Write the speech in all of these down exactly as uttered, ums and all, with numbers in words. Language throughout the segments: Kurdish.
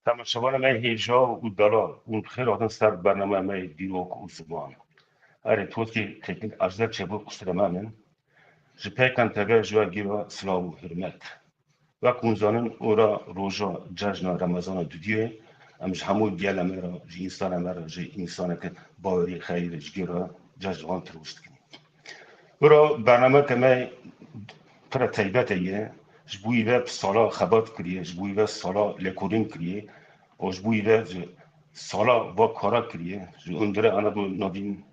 Temaşevanê me hêja û delal, hûn bi xêr hatin ser bernameya me yê dîrok û ziman. Erê, postkê Teknik Ajdar çêbû, qusirê me min. Ji Peykan T V ji we gî re silav û hurmet. Wek hûn zanin, ora roja cejna Remezana dudiyê, em ji hemû gele me re, ji însana me re, ji însaneke bawerî xeyr ji gî re cejna wan tirwîş dikin. Bira, bernameke me pire teybete ye. Ji bo wî ve sala xebat kiriye, ji bo wî ve sala lêkolîn kiriye, û ji bo wî ve ji sala va kara kiriye. Ji Undire Anadolu Navîn,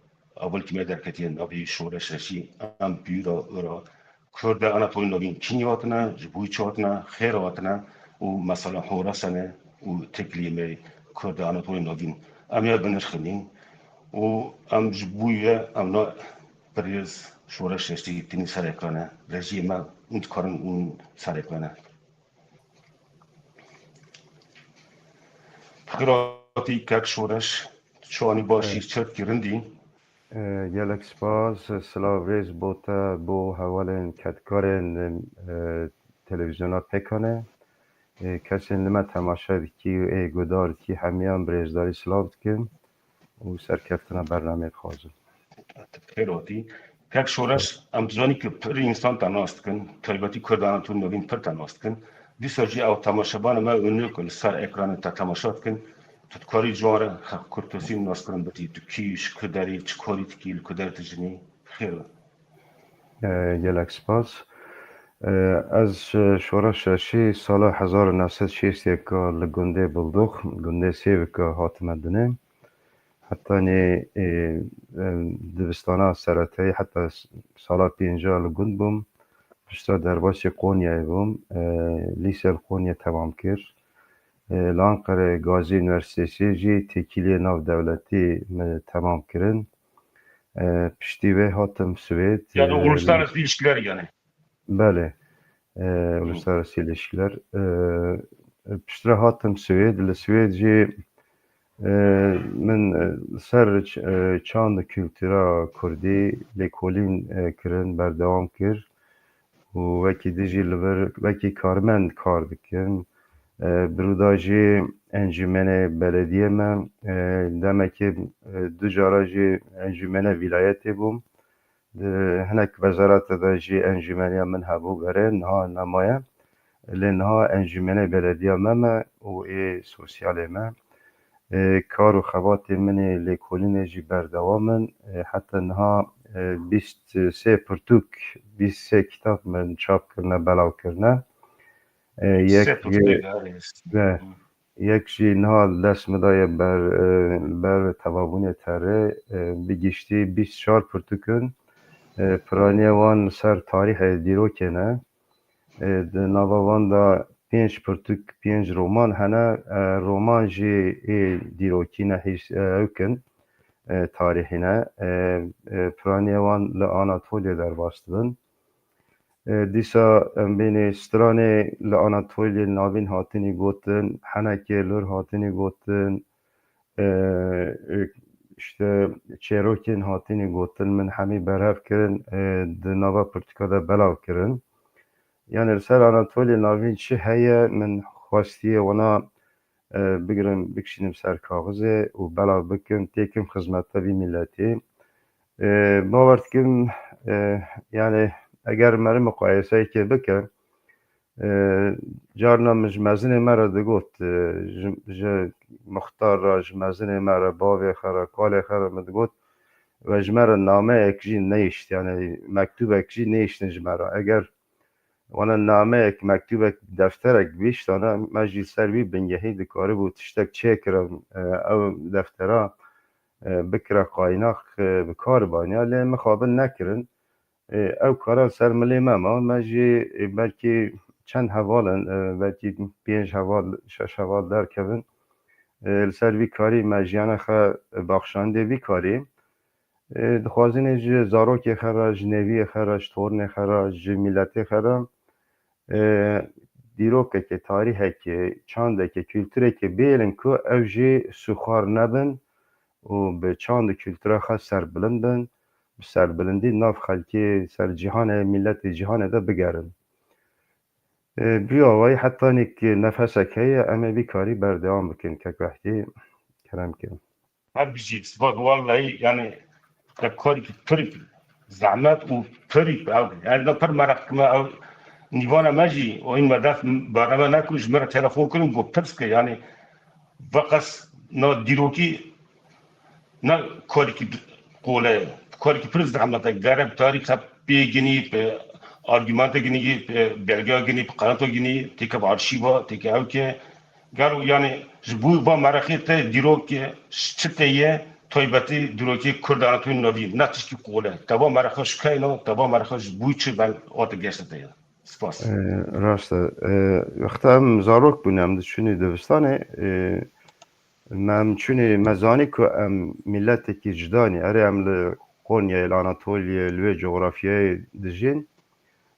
evilkî me derketiye navê Şoreş Reşî, em pîra ira Kurda Anatolî Navîn kînî hatine, ji bo wî çi hatine, xêr hatine û mesela Horasan e û teklî me Kurda Anatolî Navîn. Em ya binirxinî û em ji bo wî ve em na Birêz Şoreş Reştî tînî ser ekran e. Rejiyê me hûn dikarin hûn ser ekran e. Bi xêr hatî kek Şoreş, çi anî, baş î, Evet. Çi dikî, rind î? E, gelek spas, silav rêz bo te, bo hevalên kedkarên, e, televîzyona Pêkanê. E, kesên li me temaşe dikî û ê guhdar dikî hemiyan bi rêzdarî silav dikim û serkeftina bernameyê dixwazim. Xêr hatî. Kek Şoreş, em dizanî ku pir însan te nas dikin, taybetî Kurda Anatolî Navîn pir te nas dikin. Dîsa jî ew temaşevanê me û nû ku li ser ekranê te temaşe dikin, tu dikarî ji wan re xeqkurtasî û naskirin bidî. Tu kî yî, ji ku derê, çi karî dikî, li ku derê dijînî? Xêr be. E, gelek spas. E, ez, e, Şoreş Reşî sala hezar û neh sed şêst û yek li gundê Bildox, gundê Sêvika hatime dinê. Hetanî, e, e, dibistana seretayî heta s-, sala pênca li gund bûm. Piştre derbasî Qonyayê bûm. E, lîse li Qonyê temam kir. E, li Anqerê Gazî Üniversitesi jî têkiliyê navdewletî min temam kirin. E, piştî wê hatim Swêd. Yani E, uluslararası ilişkiler yani. Belê. E, Hı. Uluslararası ilişkiler. E, piştre hatim Swêd. Li Swêd jî, e, min, e, ser ç-, e, çand û kultura kurdî lêkolîn, e, kirin, berdewam kir. Û wekî din jî li vir, wekî karmend kar dikim. E, bi rû de jî encûmenê belediyê me, e, demekê, e, du cara jî encûmenê vîlayetê bûm. Di hinek wezarete de jî encûmeniya min hebû berê, niha nemaye. Lê niha encûmenê belediya me me û ê sosyalê me. E, kar û xebatê min ê lêkolînê jî berdewam in. E, heta niha, e, bîst sê pirtûk, bîst sê kitab min çap kirine, belav kirine. E, yek Sê pirtûk jî, e, yek jî niha li dest min de ye ber, e, ber tevabûnê terê, e, bi giştî bîst çar pirtûk in. E, piraniya wan li ser tarîhê dîrokê ne. E, di nava wan de pênc pirtûk, pênc roman hene. E, roman jî ê dîrokî ne, hîs, e, ewk in, e, tarîhî ne. E, e, piraniya wan li Anatolya derbas dibin. E, dîsa em bînî stranê li Anatolya Navîn hatinî gotin, henekê lor hatinî gotin, e, e, işte çêrokên hatinî gotin, min hemî berhev kirin, e, di nava pirtûka de belav kirin. Yani li ser Anatolya Navîn çi heye, min xwestiye wana, e, bigirim, bikişînim ser kaxizê û belav bikim, têkim xizmeta vî miletî. E, bawer dikim, e, yani eger meriv muqayeseyekê bikim, e, carna min ji mezinê me re digot, e, ji, ji muxtar re, ji mezinê me re, bavê xwe re, kalê xwe re min digot, we ji me re nameyek jî neyişt, yani mektûbek jî neyiştin ji me re. Eger wana nameyek, mektûbek, defterek bihiştana, me jî ser wî bingehî dikaribû tiştek çêkira, e, ew deftera, e, bikira qaynax, e, bi kar baniya, lê mixabin nekirin. E, ew kara ser milê me ma, me jî, e, belkî çend heval in, e, belkî pênc heval, şeş heval derkevin. E, li ser vî karî me jiyana xwe baxşandê vî karî. E, dixwazin ê ji zarokê xwe re, ji nêviyê xwe re, ji tornê xwe re, ji miletê xwe re, e, dîrokekê, tarîhekê, çandekê, kulturêkê bihêlin ku ew jî sûxar nebin û bi çand û kultura xwe serbilind bin, bi serbilindî nav xelkê ser cîhanê, miletê cîhanê de bigerin. E, bi awayî hetanî ki nefesek heye, em ê vî karî berdewam bikin. Kek Wehdî, kerem ke. Her bijî, spas, wallahî, yani, te karî pir zehmet û pir, yani, ne pir meraq kime, ew nîvana me jî, o in me dest bareme neku, ji me re telefon kirin, got, pirs ke, yani, veqas na dîrokî ne karîkî qole ye, karîkî pir zehmet e, gerek tarîxe pê ginî, pê argumante ginî, pê belgeya ginî, pê qenata ginî, têke bi arşîva, têke ew ke, gelo, yani, ji bo va meraqê te dîrokê çi te ye, taybetî dîrokê Kurd Anatolî navî, ne tişkî qole. Te va mereqa ji keyna, te va mereqa ji bo çi ben hate geşte te ye. Spas. E, rast e. E, wexta em zarok bûn, em diçûnê dibistanê, e, me em çûnê, me zanî ku em miletekî cuda ne. Erê, em li Konyayê, li Anatoliyê, li wê cografyayê dijîn.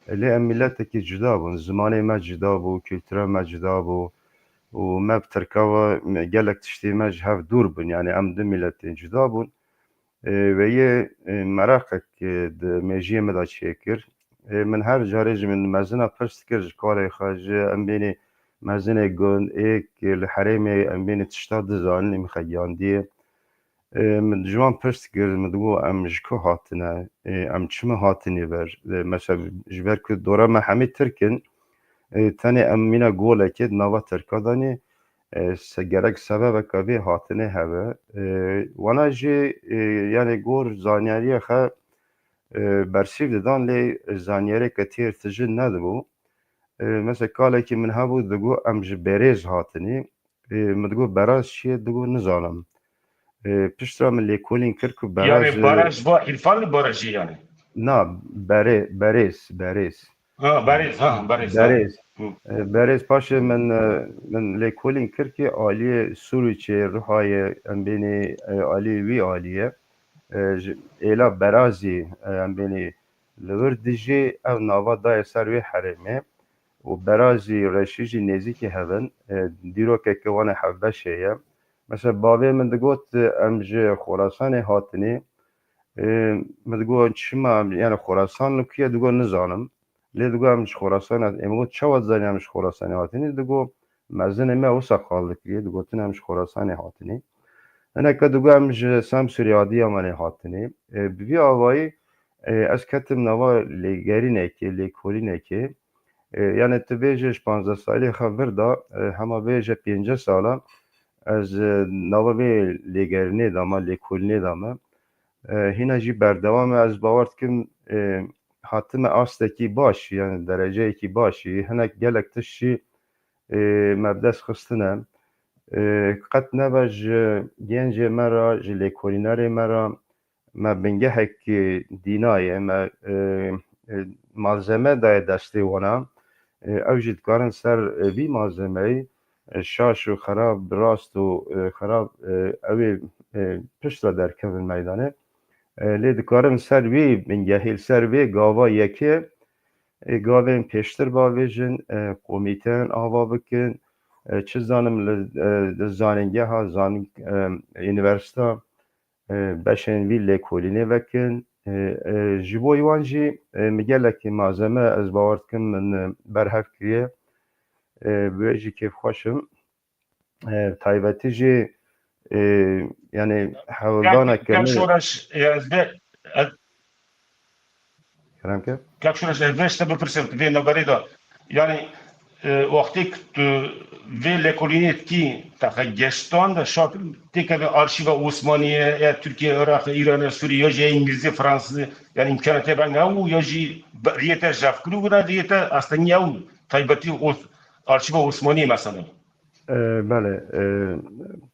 E, lê em miletekî cuda bûn. Zimanê me cuda bû, kultura me cuda bû. Û me bi Tirka ve, me gelek tiştê me ji hev dûr bûn. Yani em du miletên cuda bûn. E, ve yê, e, meraqek, e, di mêjiyê min de çêkir. E, min her carê ji min mezina pirs dikir ji kalê xwe, ji em bênê mezinê gund, ê, e, li herêmê em bênê tişta dizanin, ê min xegiyandiye. E, min ji wan pirs dikir, min digot, em ji ku hatine, e, em çima hatinê ver? E, mesela, ji ber ku dora me hemî Tirk in, e, tenê em mîna golekê di nava Tirka de ne, e, se-, gerek sebebeke vê hatinê hebe. E, wana jî, e, yani gor zanyariyê xe, e, bersîv didan, lê zanyariyeke têr tijî nedibû. E, mesela kalekî min hebû, digot, em ji Berêz hatinî. E, min digot, Beraz çi ye? Digot, nizanim. E, piştre min lêkolîn kir ku Beraz, Yani, e, Baraj va, Îrfan li Barajî yani. Na, Berê-, Berêz, Berêz. Ha, Berêz, ha, Berêz, ha. Berêz. Hı. E, Berêz paşê min, e, min lêkolîn kir ki aliyê Sûrûçê, Ruhayê, em bênê, e, aliyê wî aliyê. E, ji êla Berazî, e, em bênê li wir dijî ev nava dayê ser wê herêmê. Û Berazî, Reşî jî nêzîkî hev in. E, dîrokeke wan e hevbeşê ye. Mesela bavê min digot, e, em ji Xorasanê hatinê. E, min digot, çima, yani Xorasan li ku ye? Digot, nizanim. Lê digot, em ji Xorasanê hat-, em got, çawa dizanî em ji Xorasanê hatinê? Digot, mezinê me wisa qal dikiriye, digotin em ji Xorasanê hatinê. Hineke digot, em ji Semsûrê Adiyamanê hatinê. E, bi vî awayî, e, ez ketim nava lêgerînekê, lêkolînekê. E, yani tu bêje ji panzdeh salî xwe vir da, e, hema bêje pêncî sala, ez, e, nava vê lêgerînê de me, lêkolînê de me. E, hîna jî berdewam e. Ez bawer dikim, e, hatime astekî baş, yani dereceyekî baş, hinek gelek tişt jî, e, me bi dest xistine. E, qet nebe ji gencê me re, ji lêkolînerê me re, me bingehekî dîna ye, me, e, e, malzeme daye destê wana. E, ew jî dikarin ser, e, vî malzemeyî, e, şaş û xerab, rast û, e, xerab, e, ew ê, e, piştre derkevin meydanê. E, lê dikarin ser vî bingehî, li ser vê gava yekê, e, gavên pêştir bavêjin, e, komîteyan ava bikin, e, çi zanim li, e, li zanîngeha, zanîn-, e, unîversîta, e, beşên vî lêkolînê vekin. E, e, ji bo wan jî, e, min gelekî malzeme, ez bawer dikim, min, e, berhev kiriye. E, bi wê jî kêfxweş im. E, taybetî jî, e, yani hewldaneke Kak me Şoreş, e, ez de, ez Kerem ke? Kak Şoreş, ez vê işte bipirsim, vê navberê de. Yani, e, wextê ku tu vê lêkolînê dikî, texe geştan de şart têkeve arşîva Osmaniyê, ya Tirkiye, Iraq, Îran, Sûriye, ya jî ya Îngilîzê, Fransizê, yani îmkanatê reng ew, ya jî be-, riyê te jevkirû bûne, riyê te astengî ew, taybetî Os-, arşîva Osmaniyê mesela. E, belê, e,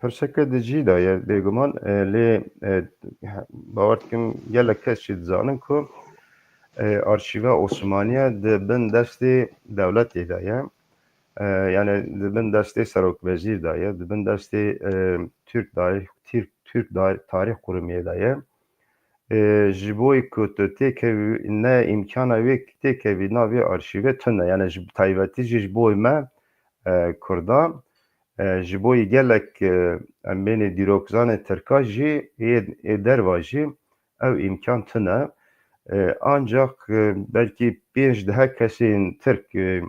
pirseke di cî de ye, bêguman, e, lê, e, bawer dikim gelek kes jî dizanin ku, e, arşîva Osmaniye di bin destê dewletê de ye. E, yani di bin destê serokvezîr de ye, di bin destê, e, Türk Tarih, Türk, Türk Tarih Kurumê de ye. E, ji bo ku tu têkevî, ne îmkana wê têkevî navê arşîvê tune. Yani ji taybetî jî ji bo me, e, Kurda, e, ji bo gelek, e, em bênê dîrokzanê Tirka jî ê, ê derva jî ew îmkan tune. E, ancak, e, belkî pênc deh kesên Tirk, e,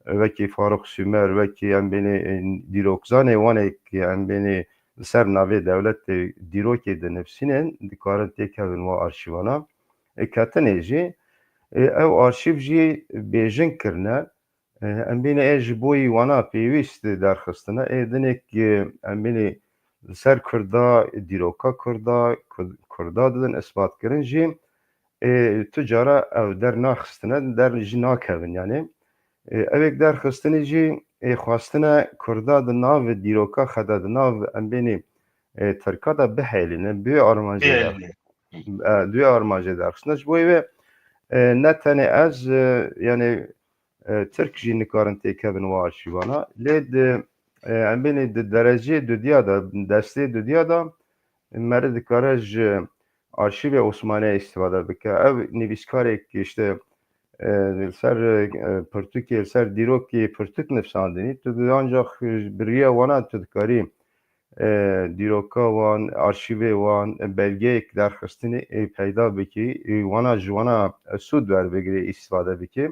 wekî Farûq Sûmer, wekî em bênê, e, dîrokzanê wan ê ki em bênê li ser navê dewletê dîrokê dinivîsînin, dikarin têkevin wa arşîvana. E, ketinê jî, e, ew arşîv jî bêjin kirine. E, em bênê e ji bo yî wana pêwîst derxistine. Ê dinek, e, em bênê li ser Kurda, dîroka Kurda, Kur-, Kurda didin isbatkirin jî, e, tu cara ew dernaxistine, der jî nakevin yani. E, evek derxistinê jî, e, xwestine Kurda di nav dîroka xwe de, di nav em bênê, e, Tirka de bihêlîne, bi wê armancê de. Bihêlîne. E, di wê armancê derxistine. Ji bo wê, e, ne tenê ez, e, yani, e, Tirk jî nikarin têkevin wa arşîvana. Lê di, e, em bênê di dereceyê dudiya de, destê dudiya de, meriv dikare ji arşîvê Osmaniyê îstifade bike. Ev nivîskarek işte, e, li ser, e, pirtûkê, li ser dîrokê pirtûk nivîsandinî. Tu di ancak bi riya wana tu dikarî, e, dîroka wan, arşîvê wan, e, belgeyek derxistinê, e, peyda bikî, e, wana ji wana, e, sûd werbigirî, îstifade bikî.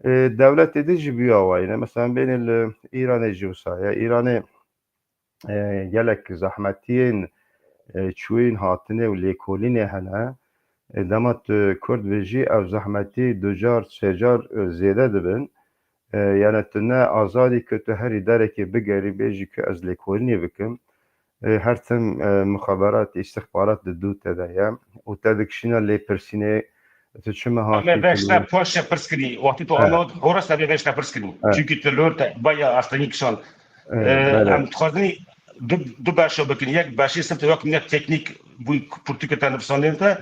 E, dewletê din jî bi wî awayî ne. Mesela bênê li Îranê jî wisa ye. Îranê, e, gelek zehmetiyên, e, çûyîn, hatinê û lêkolînê hene. E, dema tu Kurd bijî, ev zehmetî du car, sê car, e, zêde dibin. E, yani tu ne azadî ku tu herî derekê bigerî, bêjî ku ez lêkolînê bikim. E, her tim, e, muxaberat, îstixbarat di dû te de ye. Û te dikişîne lêpirsînê, tu çima hatî Em ê veşte tu paşe pirs kirî. Wextî tu Evet. Ama hora se vê veşte pirs kirî. Evet. Çünkü tu lor te baya astengî kişand. Evet, E, belê. Em dixwazin du, du beşa bikin. Yek beşê sifte wek minek teknîk bû pirtûkê te nivîsandin te.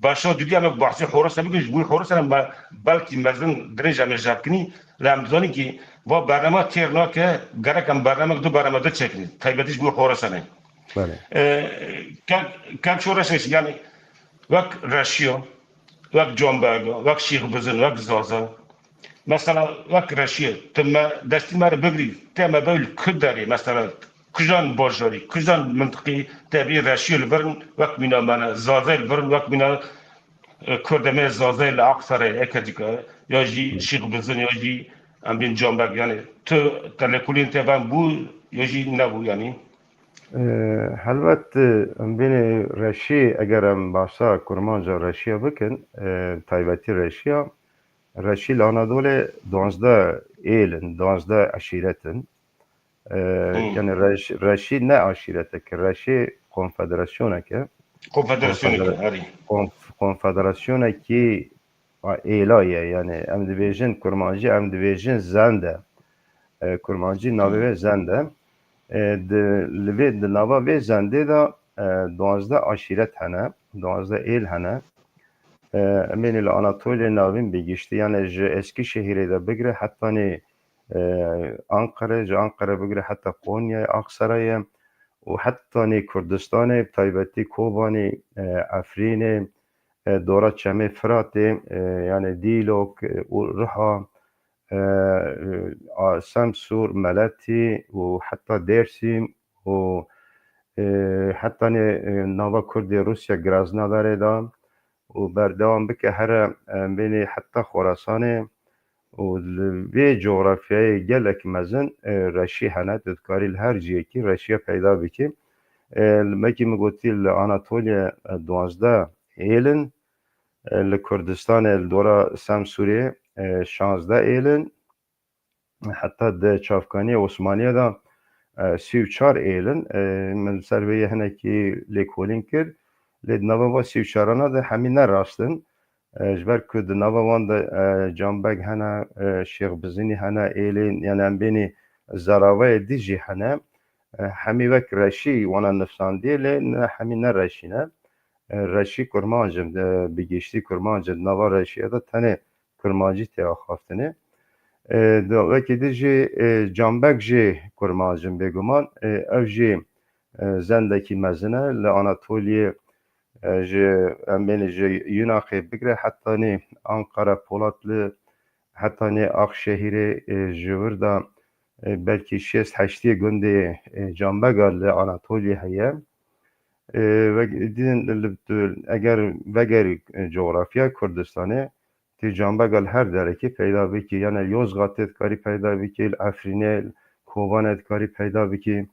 Beşa dudî em ê bahsê horasa bikin, ji bo horasa me belkî mezin dirêj em ê jebkinî. Lê em dizanin ki va bernama têr nake, gerek em bernamek du bernama du çekinî. Taybetî ji bo horasa ne. Belê. E, kek, kek şoreş ne, yani wek reşiya, wek Canberga, wek Şîx Bizin, wek Zaza. Mesela wek reşiya, tu me destî me re bigirî, te me bel ku derê, mesela kujan bajarî, kujan mintiqî te bî reşiya li vir in, wek mîna me ne, Zazayê li vir in, wek mîna, e, Kurdê me Zazayê li Aqsarê, Ekedîka, ya jî Şîx Bizin, ya jî em bîn Canberg, yani tu te lêkolîn te van bû, ya jî nebû, yani. E, helbet, e, em bênê reşî, eger em bahsa kurmanca reşiya bikin, e, taybetî reşiya, reşî li Anadolê duwazdeh êl in, duwazdeh eşîret in. E, Hmm. Yani reş-, reşî ne aşîretek e, reşî konfederasyoneke. Konfederasyoneke, Konfedera-, herî. Konf-, konfederasyonekî a, êla ye, yani em dibêjin kurmancî, em dibêjin zende. E, kurmancî navê Hmm. wê zende. E, di, li vê, di nava vê zendê de, e, duwazdeh aşîret hene, duwazdeh êl hene. E, em ê li Anatolya navîn bi giştî, yani ji Eskişehirê de bigire hetanî, e, Ankara, ji Ankara bigire heta Konyayê, Aksarayê û hetanî Kurdistanê, bi taybetî Kobanî, e, Efrînê, e, dora Çemê Firatê, e, yani Dîlok, e, û Riha, e, a, Semsûr, Meletî û heta Dêrsîm û, e, hetanî, e, nava Kurdê Rûsya Graznadarê de û berdewam bike here, e, bênê heta Xorasanê û li vê coğrafyayê gelek mezin, e, reşî hene. Tu dikarî li her cihekî reşiya peyda bikî. E, li mekî min gotî li Anatolya, e, duwazdeh êl in, e, li Kurdistanê li dora Semsûrê, e, şazdeh êl in. Heta di çavkaniya Osmaniye de, e, sî û çar êl in. E, min li ser vê yê hinekî lêkolîn kir. Lê di nava va sî û çarana de hemî ne rast in. E, ji ber ku di nava wan de, e, Canbeg hene, e, Şêx Bizinî hene, êlên, yani em bênî zeravayê dî jî hene. E, hemî wek reşî wana nifsandiyê, lê ne hemî ne reşî ne. E, reşî kurmanc in, e, bi giştî kurmanc in. Di nava reşiya de tenê kurmancî tê axaftinê. E, di wekî din jî, e, Canbeg jî kurmanc in bêguman. E, ev jî, e, zendekî mezin e. Li Anatoliyê, e, ji, em bênê ji Yunaqê bigire hetanî Ankara, Polatlı, hetanî Axşehîrê, e, ji vir de, e, belkî şêst heştê gundê, e, Canbega li Anatoliyê heye. E, ve-, din, li, eger vegerî, e, coğrafya Kurdistanê, tu cambega li her derekê peyda bikî. Yani Yozgatê dikarî peyda bikî, li Efrînê, li Kobanê dikarî peyda bikî,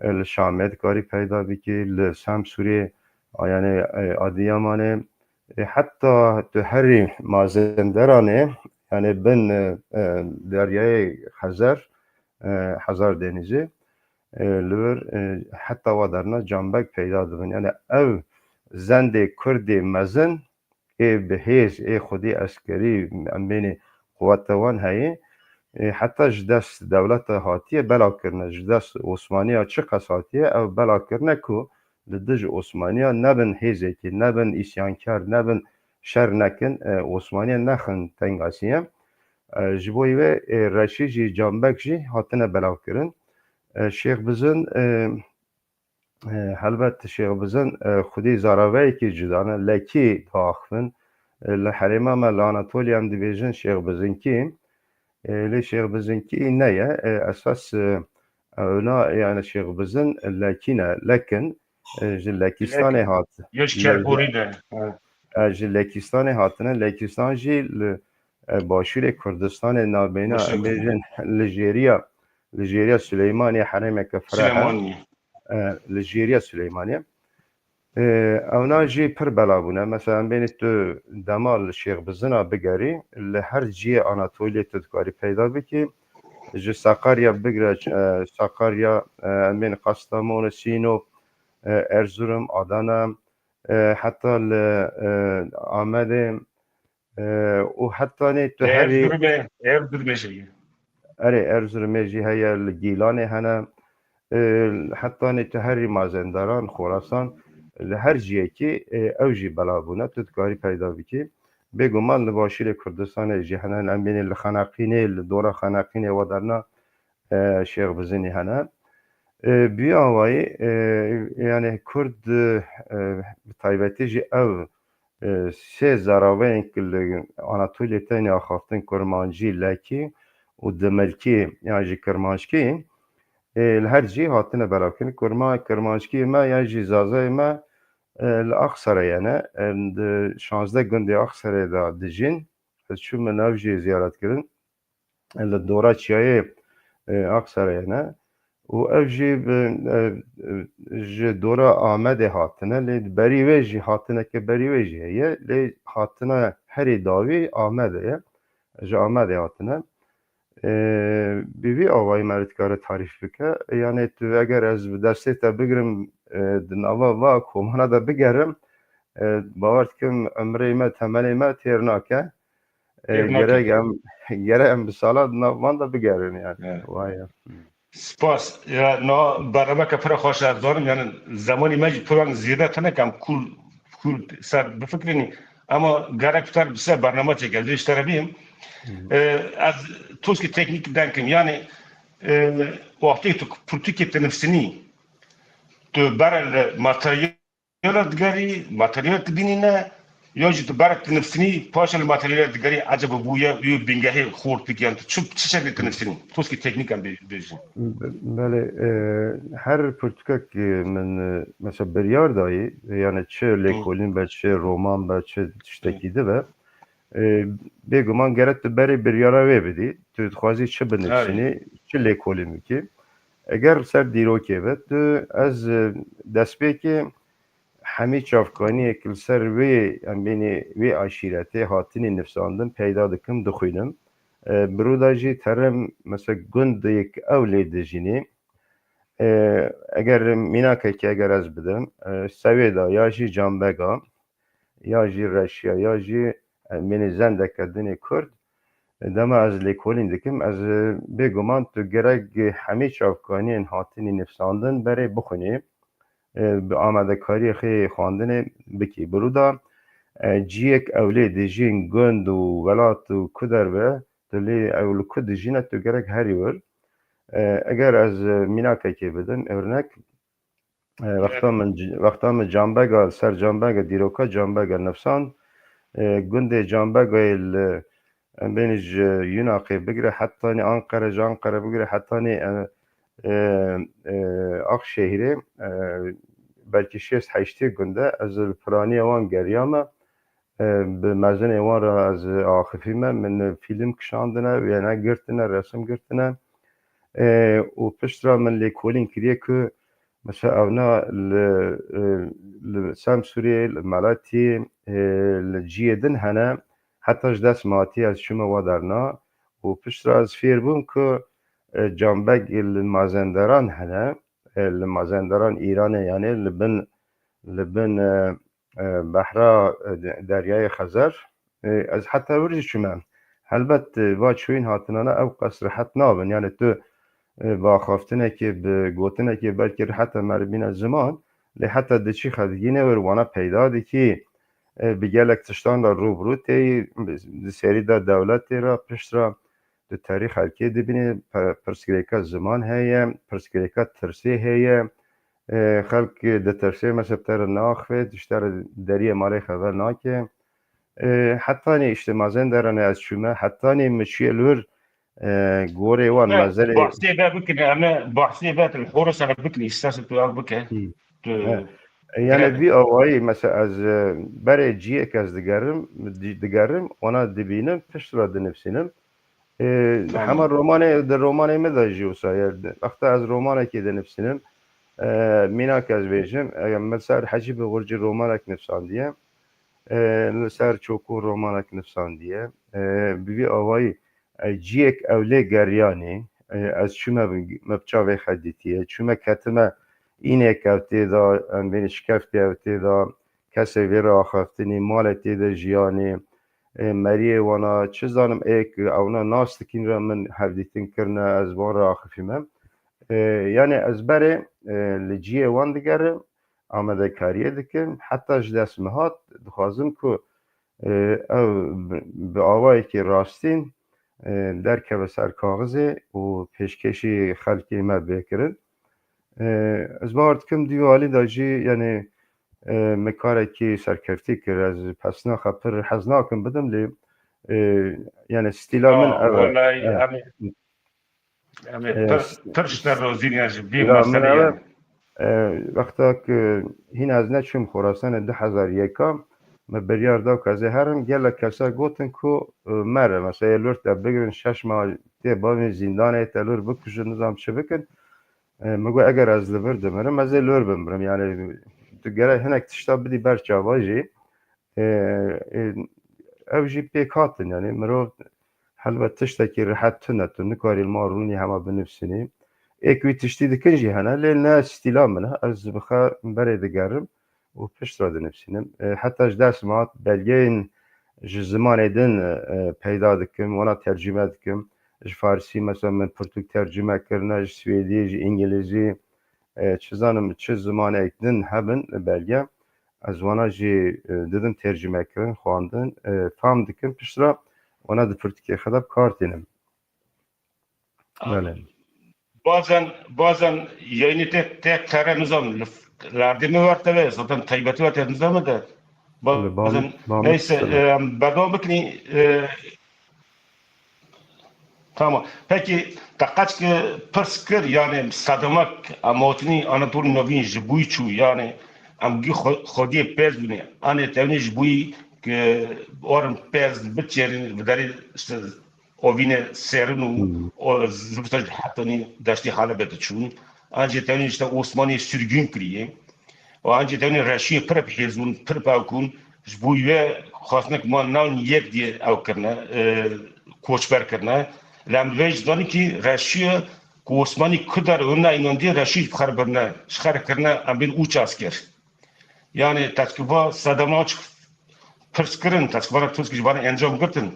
e, li Şamê dikarî peyda bikî, li Semsûrê, a, yani, e, Adiyamanê, e, heta tu herî Mazenderanê, yani bin, e, e, Deryayê Xezer, e, Hezar Denîzê, e, li vir, e, heta wa derna cambek peyda dibin. Yani ev zendê Kurdê mezin ê bi hêz, ê xwedî eskerî, em bênê quwete wan heye, e, heta ji dest dewleta hatiye bela kirine, ji dest Osmaniya çiqas hatiye, ev bela kirine ku li dij Osmaniya nebin hêzekî, nebin îsyankar, nebin şer nekin, e, Osmaniya nexin tengasiye. E, ji bo wê, e, reşî jî, cambek jî hatine belavkirin. E, Şêx Bizin, e, e, helbet Şêx Bizin, e, xwedî zaraveyekî cuda ne, lekî diaxivin. E, li herêma me li Anatoliya em dibêjin Şêx Bizinkî. E, lê Şêx Bizinkî ne ye. E, esas, e, ewna, yani Şêx Bizin lekî ne, lekin, e, ji Lekistanê hat. Yê ji Kerborî de. E, ji Lekistanê hatine. Lekistan jî li, e, başûrê Kurdistanê nabeyna, Başûrê em bêjin li jêriya, li jêriya Silêmaniyê herêmeke fireh e. Silêmaniyê. E, li jêriya Silêmaniyê. E, ewna jî pir bela bûne. Mesela, em bênî tu dema li Şêx Bizina bigerî, li her cihê Anatoliyê tu dikarî peyda bikî. Ji Sakarya bigire, e, Sakarya, e, em bênî Kastamonu, Sînop, e, Erzurum, Adana, e, heta li, e, Amedê, e, û hetanî tu herî Erzurumê, Erzurumê jî. Erê, Erzurumê jî heye, li Gîlanê hene. E, hetanî tu herî Mazenderan, Xorasan, li her ciyekî, e, ew jî bela bûne, tu dikarî peyda bikî. Bêguman li başûrê Kurdistanê jî hene, em bênê li Xeneqînê, li dora Xeneqînê wa derna, e, Şêx Bizinî hene. E, bi wî awayî, e, yani Kurd, e, e, bi taybetî jî ew, e, sê zaraveyên ku li Anatoliyê tenê axaftin, Kurmancî, Lekî û Dimilkî yan jî Kirmanckî, e, li her cî hatine belavkirin. Kurma-, Kirmanckî me yan jî Zazayê me, e, li Axsarayê ne, e, di şazdeh gundê Axsarayê de dijîn. Ez çûme nav jî ziyaret kirin. Li dora çiyayê, e, Aksarayê ne. Û ev jî bi, e, e, ji dora Amedê hatine, lê berî wê jî hatineke berî wê jî heye, lê hatina herî dawî Amedê ye. Ji Amedê hatine. E, bi vî awayî me dikare tarîf bike. Yani tu eger ez bi destê te bigirim, e, di nava va komana de bigerim, e, bawer dikim emrê me, temenê me têr nake. E, Têr nake. Gerek em, gerek em bi sala di nav van de bigerin yani. Evet. Vay ya. Spas. Ya, no, bernameke pir xweş e, ez dizanim, yani, zemanî me jî pir weng zêde tine, em kul, kul ser bifikirînî. Ama gerek tu bi ser bername çêke, ez ji te re bîm. Hı. E, ez toskî teknîk deng kim. Yani, e, wextê tu pirtûkê dinivîsînî, tu bere li materyal materyala digerî, materyala dibînîne, ya jî tu berek dinivîsînî, paşê li materyala digerî, eceba bûye wî bingehê xort bike, yan tu çi, çi şeklî dinivîsînî? Toskî teknîk em bê-, bêjin. Be-, belê, e, her pirtûkek, e, min, e, mesela biryar dayî, yani çi Hı. lêkolîn be, çi roman be, çi tiştekî Hı. dibe, e, bêguman gerek tu berê biryara wê bidî. Tu dixwazî çi binivîsînî, Erê. çi lêkolîn bikî. Eger li ser dîrokê be, tu ez, e, destpêkê hemî çavkaniyek li ser wê, em bênê wê aşîretê hatinî nivsandin, peyda dikim, dixwînim. E, bi rû de jî terim, mesela gundek ew lê dijînê. E, eger mînakekê eger ez bidim, e, Sewêda ya jî Canbega, ya jî Reşiya, ya jî, e, em bênê zendeke dinê Kurd, e, dema ez lêkolîn dikim, ez, e, bêguman tu gerek hemî çavkaniyên hatinî nivsandin berê bixwînî, e, bi amadekariyê xê xwendinê bikî. Bi rû de, e, ciyek ew lê dijîn gund û welat û ku derve, tu lê ew li ku dijîne tu gerek herî wir. E, eger ez, e, mînakekê bidim, örnek, e, wexta min c-, wexta min Canbega, ser Canbega, dîroka Canbega nivsand, e, gundê Canbegayê li, em bênî ji Yunaqê bigire hetanî Anqere, ji Anqere bigire hetanî, e, e, e, Axşehîrê, e, belkî şêst heştê gund e, ez li piraniya wan geriyame, e, bi mezinê wan re ez axifî me, min fîlm kişandine, wêne girtine, resim girtine. E, û pişt re min lêkolîn kiriye ku mesela ewna li, e, li Semsûrê, li Meletî, e, li ciyê din hene, heta ji dest min hatiye ez çûme wa derna û pişt re ez fêr bûm ku, e, Canbeg li Mazenderan hene, e, li Mazenderan Îranê, yanê li bin, li bin, e, e, behra, e, de-, deryayê Xezer. E, ez heta wir jî çûme. Helbet, e, va çûyîn hatinana ew qas rehet nabin. Yani tu, e, bi axaftinekê, bi gotinekê belkî rehet e merivîne ziman, lê heta diçî xedigînê wir wana peyda dikî, e, bi gelek tiştan re rû bi rû têyî, di serî de dewletê re, pişt re di terî xelkê dibînî, pe-, pirsgirêka ziman heye, pirsgirêka tirsê heye. E, xelk ditirsê, mesela bi te re naxivê, ji te re deriyê malê xeber nake. E, hetanî işte Mazenderanê ez çûme, hetanî min çûye li wir, e, gorê wan Ne, mezelê bahsê ve bikin, em ê bahsê ve tu li Horosana bikin, îsterse tu ev bike. Hı. Tu He. E, yani girek. Vî awayî, mesela ez, e, berê ciyek ez digerim, di-, digerim, ona dibînim, pişt re dinivsînim. E, Tamam. Hema romanê, di romanê min de jî wisa ye. Wexta ez romanekê dinivsînim, e, mînak ez bêjim, e, min ser Hecî bi Xurcî romanek nivsandiye. E, Li ser Çokû romanek nivsandiye. E, bi vî awayî, e, ciyek ew lê geriyanî, e, ez çûme bi, me bi çavê xwe dîtiye, çûme ketime înê ke ew tê de, em bênî şikeftê ew tê de, kesê vê re axaftinî, malê tê de jiyanî, e, meriyê wana, çi zanim êk ewna nas dikîn re min hevdîtin kirine, ez wan re axifîme. E, yani ez berê, e, li ciyê wan digerim, amadekariyê dikim, heta ji dest min hat, dixwazim ku, e, ew bi, bi awayekî rastîn, e, derkeve ser kaxizê û pêşkêşî xelkê me bê kirin. E, Ez bawer dikim di vî alî de jî, yani, e, me karekî serkeftî kir. Ez pesna xwe pir hez nakim bidim, lê, e, yani stîla min Aa, ev e. Welay, E, em ê, em ê E, pir, s-, pir ji te rozî ne ji vî stîla min meselê ev e. Yani. E, wexta ku hîn ez neçûm Xorasanê du hezar yeka, me biryar da ku ez ê herim, gelek kesa gotin ku, e, mere, mesela yê lor te bigirin, şeş mah tê bavên zîndanê, te lor bikujin, nizam çi bikin. E, min got, eger ez li vir dimirim, ez ê li wir bimirim. Yani, tu gerek hinek tişta bidî ber çava jî. E, e, Ev jî pêk hatin, yani, mirov helbet tiştekî rehet tune, tu nikarî li mal rûnî hema binivsînî. Êk wî tiştî dikin jî hene, lê ne stîla min e, ez bi xwe berê digerim û pişt re dinivsînim. E, heta ji dest min hat belgeyên ji zimanê din, e, peyda dikim, wana tercîme dikim. Ji farsî mesela min pirtûk tercîme kirine, ji swêdî, ji îngilîzî, e, çi zanim çi zimanek din hebin belge. Ez wana jî, e, didim tercîme kirin, xwendin, e, fam dikim, pişt re wana di pirtûkê xwe de bi kar tînim. Belê. Bazen, bazen yayını tek, tek kere nizam, lif-, lerdê mi ver teve, zaten taybeti ver teve nizam de. Belê, bam-, Bazen, bam-, neyse, belê. E, berdewam bikin, e, tamam. Peki, te qet ki pirs kir, yani, sedemek, em hotini Anatolî Novîn ji bûyî çû, yani, em gî xwe-, xwediyê pez bûne. Anê tevnî ji bûyî ki orin pez biçêrin, viderî işte, ovîne serin û Hmm. o zivista ji hetanî deştê Helebê diçûn. Ancî tenê işte Osmanî sürgün kiriye. Û ancî tenê reşiyê pir bi hêz bûn, pir bi ew kûn. Ji bo wê xwestinek ma navn yek diye ew kirine, e, koçber kirine. Lê em divê jî zanin kî reşiye ku Osmanî ku der hûn nayînandiye reşî ji xer birine, ji xer kirine em bên ûç asker. Yani, teşkiva sedema çi pirs kirin, teşkiva Tirkî ji van encam girtin.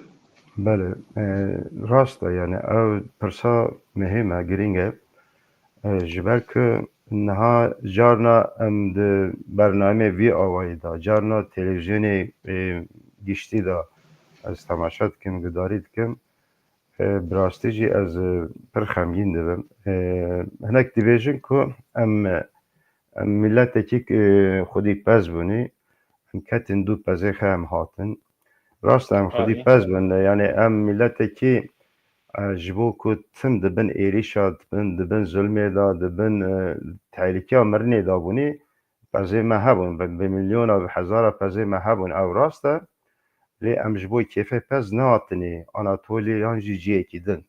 Belê, e, rast e, yani, ev pirsa muhîm e, girîng e. E, ji ber ku niha carna em di bernameyê vî awayî de, carna televîzyonê, e, giştî de ez temaşe dikim, gudarî dikim. E, bi rastî jî ez, e, pir xemgîn dibim. E, hinek dibêjin ku em, em miletekî, e, xwedî pez bûnî, em ketin dû pezê xe em hatin. Rast e, em xwedî Arî. pez bûn, yani em miletekî, e, ji bo ku tim di bin êrîşa, di bin, di bin zulmê de, di bin, e, tehlîkeya mirinê de bûnî, pezê me hebûn, bi, bi milyona, bi hezara pezê me hebûn, ew rast e. Lê em ji bo kêfê pez nehatinê Anatoliyê yan jî ciyekî din.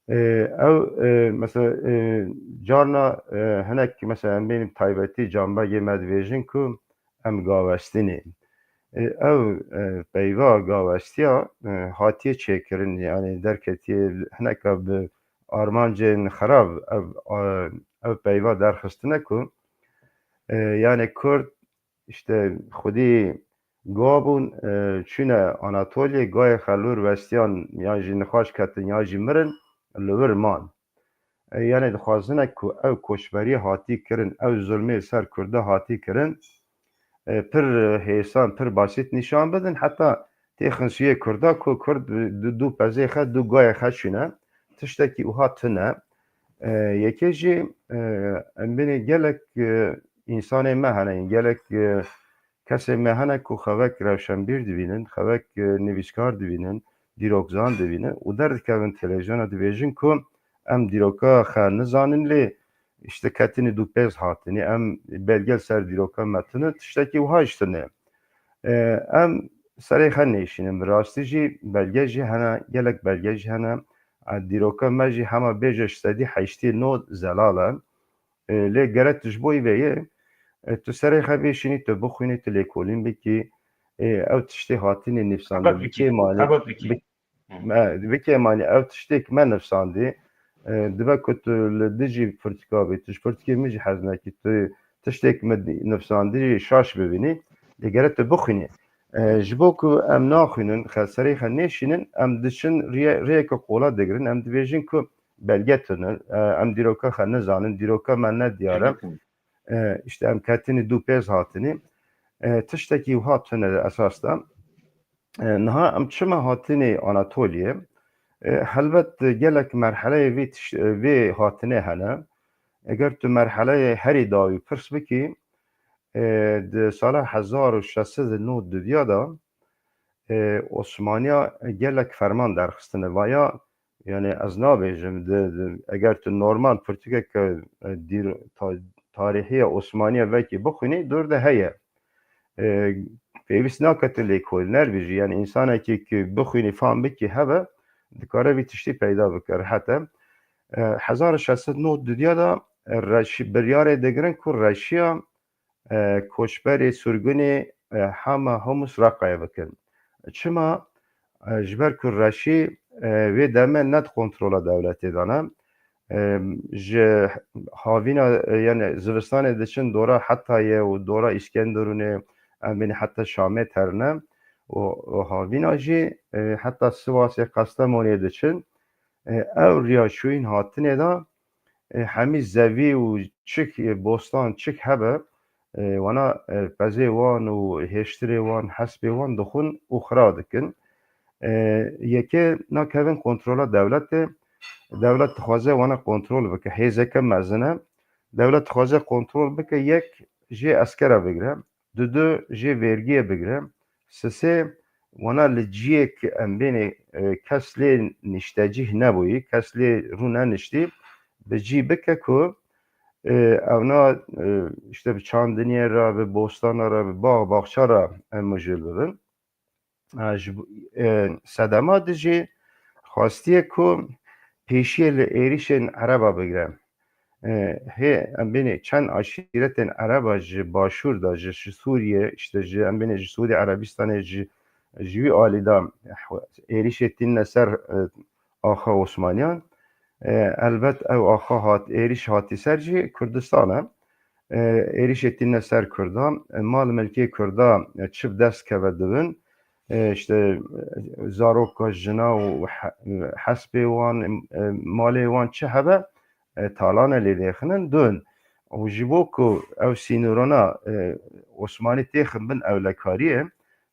E, ew, e, mesela, e, carna, e, hinek, mesela, em bên taybetî cambegê me dibêjin ku em gavestî ne. E, ew, e, peyva gavestiya, e, hatiye çêkirin, yani derketiye hineka bi armancên xerab ev, e, ev peyva derxistine ku, e, yani Kurd işte xwedî gabûn, e, çûne Anatoliyê, gayê xelûr westiyan, yan jî nixweş ketin, yan jî mirin, li wir man. E, yani dixwazine ku ew koçberiyê hatî kirin, ew zulmê ser Kurda hatî kirin, e, pir hêsan, pir basît nîşan bidin, heta têxin sûyê Kurda ku Kurd du, du pezê xwe, du gayê xwe çûne. Tiştekî wiha tune. E, yekê jî, e, em bênê gelek, e, însanê me hene, gelek, e, kesê me hene ku xwe wek rewşenbîr dibînin, xwe wek, e, nivîskar dibînin, dîrokzan dibînin û derdikevin televîzyona dibêjin ku em dîroka xwe nizanin lê işte ketinî dû pêz hatinî, em belge li ser dîroka me tune, tiştekî wiha jî tune. E, em serê xwe nêşînin, bi rastî jî belge jî hene, gelek belge jî hene. E, dîroka me jî hema bêje ji sedî heştê nod zelal e. E, lê gere tu ji bo vê yê, e, tu serê xwe bêşînî, tu bixwînî, tu lêkolîn bikî. E, ew tiştê hatinê nivsandin, bi kêmanî, bi, me, bi kêmanî ew tiştê ku me nivsandî, e, dibe ku tu li dijî pirtûka bî, tu ji pirtûkê min jî hez nekî, tu tiştê ku min nivsandî jî şaş bibînî, lê gere tu bixwînî. E, ji bo ku em naxwînin, xwe serê xwe nêşînin, em diçin rêye-, rêyeke qola digirin, em dibêjin ku belge tune, e, em dîroka xwe nizanin, dîroka me ne diyar e. E, işte em ketinî dû pêz hatinî. E, tiştekî wiha tune di esas de. E, niha em çima hatinî Anatoliyê? E, helbet gelek merheleyê vê tiş-, e, vê hatinê hene. Eger tu merheleyê herî dawî pirs bikî, e, di sala hezar û şeş sed û nod dudiya de, e, Osmaniya gelek ferman derxistine. Vaya, yani ez nabêjim, di, di, eger tu normal pirtûkeke, e, dîr-, ta-, tarîhiya Osmaniya vekî bixwînî, dûr de heye. E, pêwîst nake tu lêkolîner bî jî. Yani însanekî ku bixwînî, fam bikî hebe, dikare vî tiştî peyda bike, rehet e. E, hezar û şeş sed nod dudiya de, e, reşî-, biryarê digirin ku reşiya e, koçberê, surgunê, e, hema Humus Reqayê bikin. Çima? E, ji ber ku reşî, e, vê demê ne di kontrola dewletê de ne. E, ji havîna, e, yani zivistanê diçin dora Hetayê û dora Îskenderûnê, em bîne heta Şamê terine û, û havîna jî, e, heta Sivasê, Qestemonê diçin. E, ew riya çûyîn hatinê de, e, hemî zevî û çik, e, bostan çik hebe, e, wana, e, pezê wan û hêştirê wan, hespê wan dixwin û xira dikin. E, yekê nakevin kontrola dewletê, dewlet dixwaze wana kontrol bike, hêzeke mezin e. Dewlet dixwaze kontrol bike, yek jê eskera bigire, dudu jê vergiyê bigire, sisê wana li ciyê ku em bênê, e, kes lê niştecîh nebûyî, kes lê rû neniştî, bi cî bike ku, e, ewna, e, işte bi çandiniyê re, bi bostana re, bi bax baxça re em mijûl bibin. E, ji bo-, e, sedema di jî xwestiye ku pêşiyê li êrîşên Ereba bigire. E, hê em bênê çend aşîretên Ereba ji başûr de, ji, ji Sûriye, işte ji, em bênê ji Sûdî Erebistanê, ji, ji wî alî de êrîşê tînine ser, e, axa Osmaniyan. E, elbet ew axa hat, êrîş hatî ser jî Kurdistan e. E, êrîşê tînine ser Kurda, e, mal milkê Kurda, e, çi bi dest keve dibin, e, işte, e, zaroka, jina û he-, hespê wan, e, malê wan çi hebe, e, talane lê dêxinin, dûn. Û ji bo ku ew sînorana, e, Osmanî têxin bin ewlekariyê,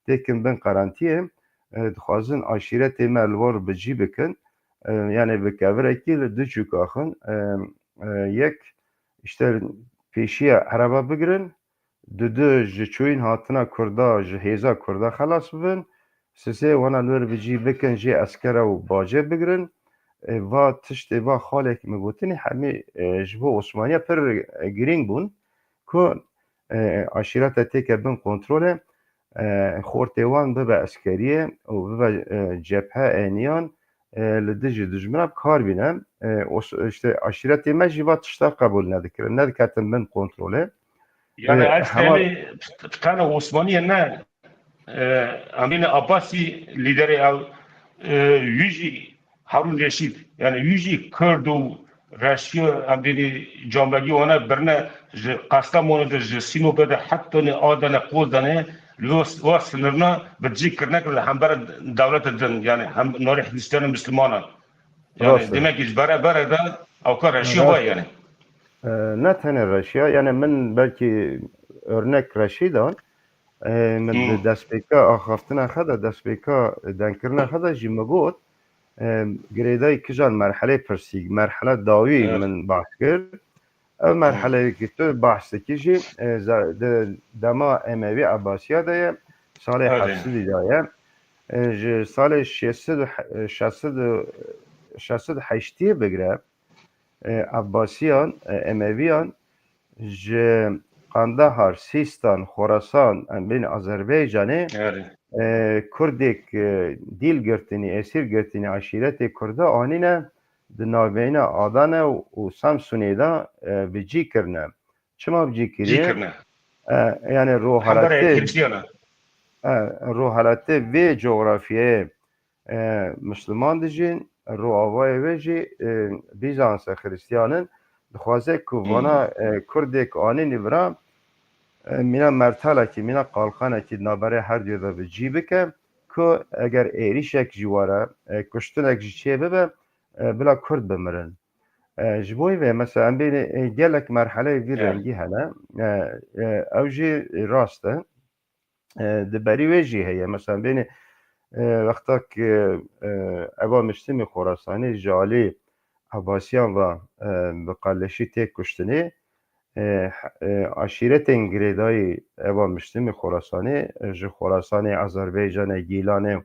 têkin bin qarantiyê, e, dixwazin aşîretê me li war bi cî bikin. E, yani bi kevirekî li du çûk axin, e, e, yek, işte pêşiya Ereba bigirin, dudu ji çûyîn hatina Kurda, ji hêza Kurda xelas bibin, sisê wana li wir bi cî bikin, jê eskera û bacê bigirin. E, va tiştê, va xalek min gotinî hemî, e, ji bo Osmaniya pir, e, girîng bûn ku, e, aşîreta têke bin kontrolê. e, xortê wan bibe eskeriyê û bibe, e, cephe eniyan, e, li dijî dijmina bi kar bîne. E, o s-, işte aşîretê me jî va tişta qebûl nedikirin, nediketin bin kontrolê. Yani E, ev hema tenê, tenê Osmaniye ne, e, Emîn Abbasî lîderê ew, e, wî jî Harun Reşîd, yani wî jî Kurd û Reşî, em dînî camegî wana birine ji Kastamonê de, ji Sinopê de, heta ne Adene, Kozdanê, li wa, wa sinirna bi cî kirine kir hember dewlete din, yani hem narê Hindistani Mislimana. Yani Rast e. Demek ki ji bere bere de ewka Reşî Rast. Vay yani. E, ne tenê Reşî ya, yani min belkî örnek Reşî dan, e, min di Hmm. destpêka axaftina xwe de, destpêka denkirina xwe de jî min got, e, girêdayî kijan merhelê pirsî, merhela dawî Evet. min bahs kir. Ev Hmm. merheleyê ki tu bahs dikî jî, e, za-, di dema Emewî Abbasiya de ye, salê Evet. heft sedî de ye. E, ji salê şeş sed û he-, şeş sed û, şeş sed û heştî bigire, e, Abbasiyan, e, Emeviyan ji Qandahar, Sîstan, Xorasan, em bên Azerbaycanê, Evet. e, Kurdêk, e, dîl girtinî, esîr girtinî aşîretê Kurda anîne di navbeyna Adane û, û Samsunê de, e, bi cî kirine. Çima bi cî Cî kiriye? kirine. E, yani Hemberê rohaletê, Hristiyana. e, rohaletê vê coğrafyayê, e, Misliman dijîn, roavayê wê jî, e, Bîzans e, Xristiyan in. Dixwaze ku Hmm. vana, e, Kurdêk anînî vira, e, mîna mertalekî, mîna qalxanekî di navberê her duyê de bi cî bike, ku eger êrîşek jî were, e, kuştinek jî çê bibe, e, bila Kurd bimirin. E, ji bo vê, mesela, em bênê, e, gelek merheleyê vî Evet. rengî hene. E, e, ew jî rast e. E, di berî wê jî heye. Mesela, bênê, e, wexta ku, e, Eba Mislimî Xorasanî ji alî Abbasiyan ve, e, bi qeleşî tê kuştinê, e, e, aşîretên girêdayî Eba Mislimî Xorasanî, e, ji Xorasanê, Azerbaycanê, Gîlanê,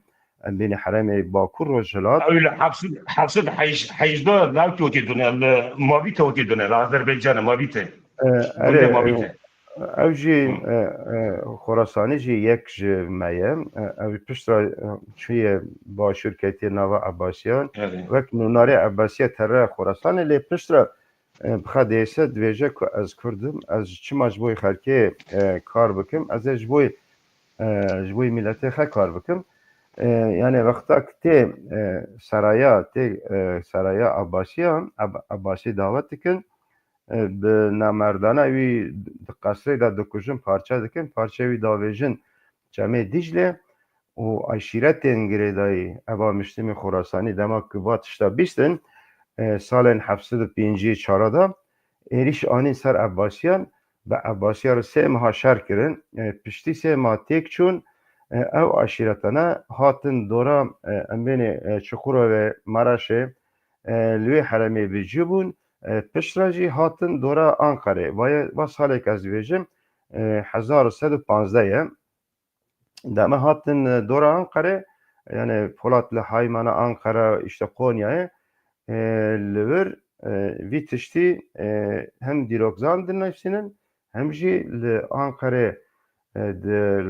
em bênê herêmê Bakur Rojhilat. Ew li heft sed, heft sed hej-, hejda lawkê wekî dune, li Mavîte wekî dune, li Azerbaycanê Mavîte. E, Gundê erê, Mavîte. e, ew jî, Hı. e, e, Xorasanî jî yek ji me ye. E, ew piştre, e, çûye başûr ketiye nava Abbasiyan. Erê. Wek nûnarê Abbasiya tere Xorasanê lê piştre, e, bi xwe dêse dibêje ku ez Kurd im, ez çima ji bo xelkê, e, kar bikim, ez ê ji bo, e, ji bo miletê xwe kar bikim. E, yani wexta ku tê, e, seraya, tê, e, seraya Abbasiyan, Ab-, Abbasî dawet dikin, e, bi namerdana wî di qesrê de dikujin, parçe dikin, parçe wî davêjin Çemê Dîcle û aşîretên girêdayî Eba Mişlimî Xorasanî dema ku va tişta bîstin, e, salên heft sed û pêncî çara de êrîş anîn ser Ebbasiyan, bi Ebbasiya re sê meha şer kirin, e, piştî sê meha têk çûn, e, ew aşîretane hatin dora, e, em bênê, e, Çukurove, Maraşê, e, li wê herêmê bi cî bûn, e, piştre jî hatin dora Anqerê. Vaye, va salek ez dibêjim, e, hezar û sed û panzdeh ye. Deme hatin, e, dora Anqerê, yani Polat li Haymana Anqera, işte Konyayê, e, li vir, e, vî tiştî, e, hem dîrokzan dinivîsînin, hem jî li Anqerê, e, di,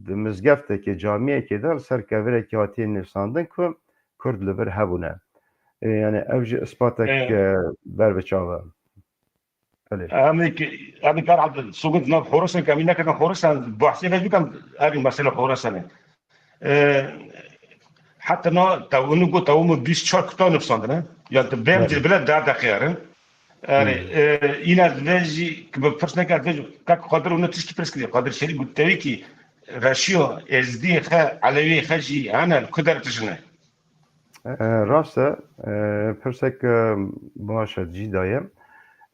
di mizgeftekê, camiyekê de li ser kevirekê hatiye nivîsandin ku Kurd li vir hebûne. E, yani ev jî ispatek, E. e, ber bi çav e. Belê. Em ê ki, em ê kar Abdul, sogot nav Horasan, ke em ê nekin Horasan, bahsê vê bikin, ev mesela Horasan e. E, hatta na, tawunu got, tawumu bîst çar kitap nivîsandine. Yani, tu bêm Evet. cil bile derdexeyarin. Yani, Hmm. e, yine vê jî, ki bi pirs neke, vê jî, kak Qadir onu tişkî pirs kiriye. Qadir Şerîf got, tevî ki, Reşiyo, Ezdî xe, Elewî xe jî, hene, ku der tijine. E, rast e, e, pirsek, e, baş e, cî daye.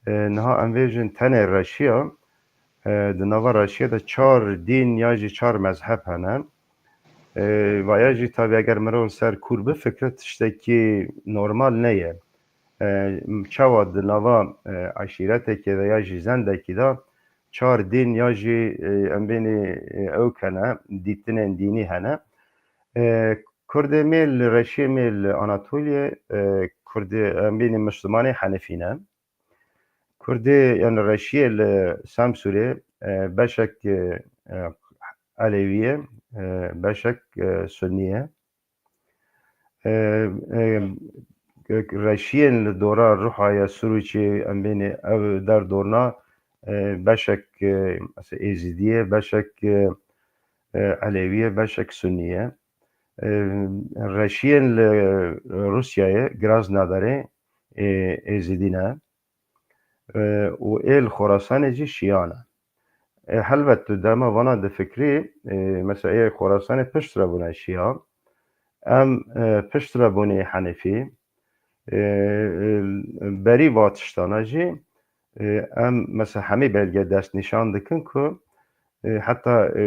E, niha em vêjin tenê Reşiya, e, di nava Reşiya de çar dîn ya jî çar mezheb hene. E, vaya jî tabi eger mirov li ser kûr bifikre tiştekî normal neye. E, çawa di nava, e, eşîretekê de ya jî zendekî de çar dîn ya jî, e, em bênê, e, ew kene, dîtinên dînî hene. E, Kurdê me li Reşiyê me li Anatoliyê, e, Kurdê, em bênê Mislimanê Henefî ne. Kurdê, yani Reşiyê li Samsûrê, e, beşek, e, e, Elewî ye, e, beşek, e, Sunnî ye. E, e, reşiyên li dora Ruhaya Sûrûçê, em bênê ew derdorna, e, beşek, e, mesela Êzidî ye, beşek, e, e, Elewî ye, beşek Sunnî ye. E, reşiyên li Rûsyayê, Krasnodarê, e, Êzidî ne. E, û ê li Xorasanê jî Şiya ne. E, helbet tu dema vana difikirî, e, mesela ê Xorasanê piştre bûne Şiya. Em, e, piştre bûnê Henefî. E, e, berî va tiştana jî, e, em mesela hemî belge destnîşan dikin ku, e, heta, e,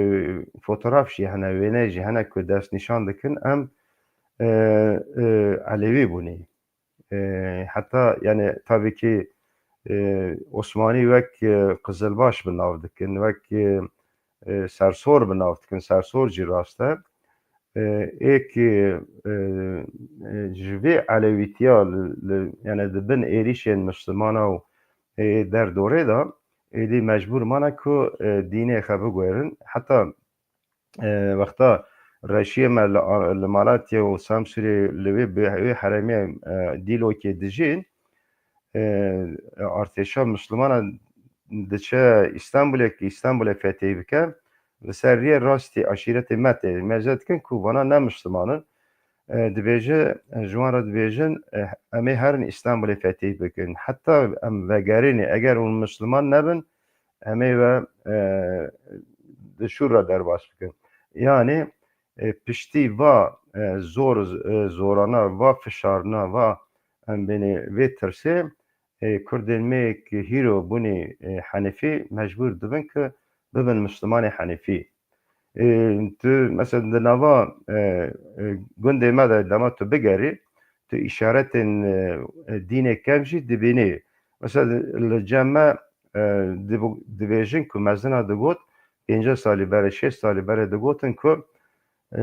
fotograf jî hene, wêne jî hene ku destnîşan dikin em, e, e, Elewî bûnê. E, heta, yani, tabii ki, e, Osmanî wek, e, qizilbaş bi nav dikin, wek, e, e, sersor bi nav dikin, sersor jî rast e. E, êk, e, e, ji vê elewîtiya li, li, yani, di bin êrîşên Mislimana û, e, derdorê de, êdî mecbûr mane ku, e, dînê xwe biguherin. Heta e, wexta reşiyê me li, li Malatya û Samsûrê li wê, wê herêmê, e, Dîlokê dijîn, e, artêşa Mislimana diçe Îstanbulê, Îstanbulê fetihî bike, li ser riyê rastî aşîretê me tê. Me zê dikin ku vana ne Misliman in. E, dibêje, ji wan re dibêjin, e, em ê herin Îstanbulê fetihî bikin. Heta em vegerînê, eger hûn Misliman nebin, em ê we, e, di şûr re derbas bikin. Yanî, e, piştî va, e, zor, e, zorana, va fişarina, va em bênê vê tirsê, e, Kurdên me ku hîro bûnê, e, Henefî mecbûr dibin ku bibin Mislimanê Henefî. E, tu mesela di nava, e, e, gundê me de dema tu bigerî, tu îşaretên, e, e, dînê kev jî dibînî. Mesela li cem me, e, dibo-, dibêjin ku mezina digot, pêncî salî berê, şêst salî berê digotin ku, e,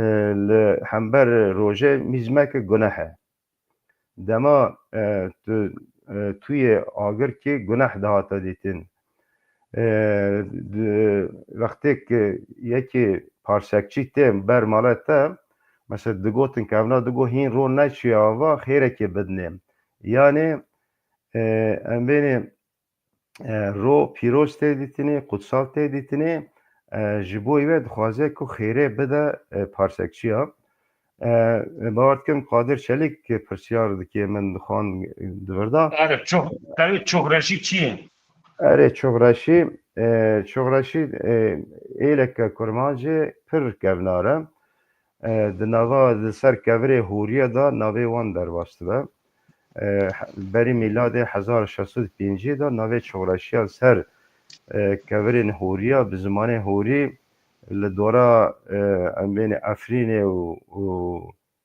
li hember rojê mîz meke guneh e. Dema, e, tu, e, tu yê agir kî guneh dihate dîtin. E, di, wextê ku yekî parsekçî tê ber mala te, mesela digotin kevna digo hîn ro neçûye ava xêrekê bidinê. Yanî, e, em bênê e, ro pîroz tê dîtinê, qutsal tê dîtinê, e, ji bo wê dixwaze ku xêrê bide, e, parsekçiya. E, bawer dikim Qadir Çelik pirsiyar dikê min dixwan di vir de. Erê, çox, tevî çoxreşî çi ye? Erê, çoxreşî, e, çoxreşî, e, êleke kurmancê pir kevnar e. E, di nava, di ser kevirê Hûriye de navê wan derbas dibe. E, berî mîladê hezar şeş sed pêncî de navê çoxreşiya ser, e, kevirên Hûriya bi zimanê Hûrî li dora, e, em bênê Efrînê û, û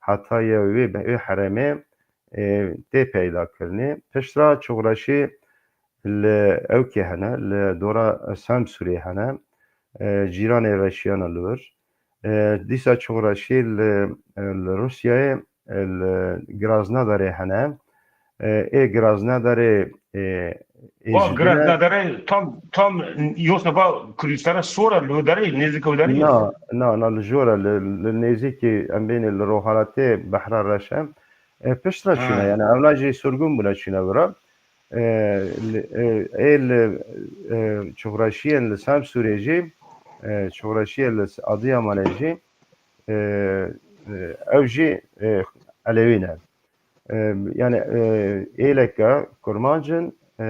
Hatayê wê, wê herêmê, e, tê peyda kirinê. Piştra çoxreşî li ewkê hene, li dora Semsûrê hene, e, cîranê reşiyana li wir. E, dîsa çoxreşî li, e, li Rûsyayê, e, li Graznadarê hene. E, ê Graznadarê, e, ê Wa ji Graznadarê tam, tam yosa va Kurdistana sor e, li wir derê, nêzîka wir derê? Na, na, na, li jor e, li, li nêzîkî em bênê li rohalatê Behra Reş e. E, piştre çûne, yani ewna jî surgun bûne çûne wira. E, li, e, ê li, e, çoxreşiyên li Semsûrê jî, e, çoxreşiyên li Adiyamanê jî, e, e, ew jî, e, Elewî ne. E, yani, e, êleke kurmancin, e,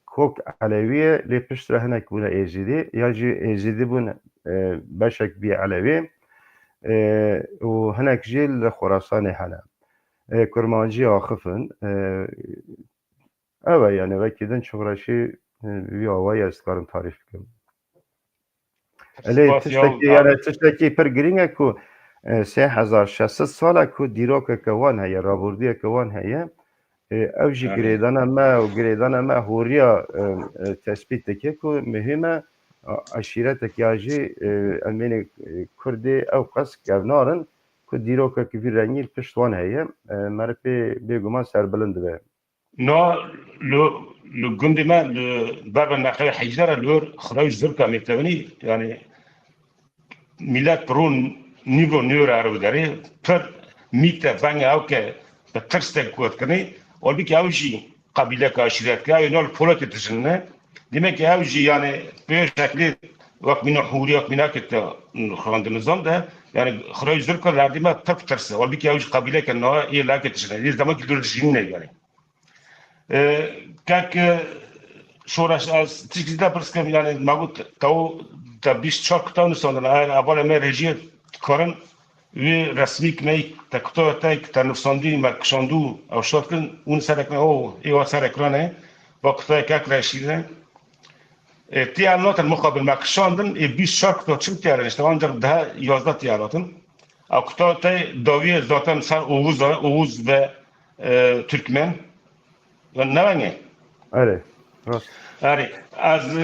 kok Elewî ye, lê piştre hinek bûne Êzidî, ya jî Êzidî bûn, e, beşek bî Elewî, e, û hinek jî li Xorasanê hene. E, kurmancî axifin, e, ew e, yani, wekî din çoxreşî, e, wî awayî ez dikarim tarîf bikim. Lê tiştekî, yani, tiştekî pir girîng e ku, e, sê hezar şeş sed sal e ku dîrokeke wan heye, rabirdûyeke wan heye. E, ew jî girêdana me û girêdana me hûriya, e, e, tespît dike ku muhîm e, a-, eşîretek ya jî, e, em bênê, e, Kurdê ew qas kevnar in ku dîrokeke vî rengî li pişt wan heye. E, me re pê bêguman serbilind dibe. No, li, li gundê me, li ber bi neqeyê Heyder e, li wir Xirewî Zirka Mêtevinî, yani, Milet bi rûn nîvro nûr ero derê, pir mîte venge ew ke bi tirstek got kirinê, olbî ke ew jî qebîleke aşîretke, ew nol poleke tijin ne. Demek ki ew jî yani pê şeklê wek mîna hûrî, wek mîna ke te xwendin nizam de, yani xirayî zirka lerdî me pir tirse. Olbî ke ew jî qebîleke na ê leke tijin ne. Ê demek ki dûr dijîn ne yani. E, kek, e, Şoreş, ez tişkî te pirs kim, yani, me got, tew te bîst çar kitap nusandin, eger hevalê me rêjiyê dikarin, wî resmî kiney, te kitaba te, te nusandî, me kişandû, ew şat kin, ûn ser ekran, o, ê wa ser ekran e, va kitaba kek Reşîd e. E, tiya natin muqabil me kişandin, ê bîst çar kitap çim tiya işte, ancak daha yazda tiya natin. Ew kitaba te dawiyê zaten ser Oğuz e, Oğuz ve, e, Türkmen. Yan ne wenge? Erê, rast. Erê, ez, e,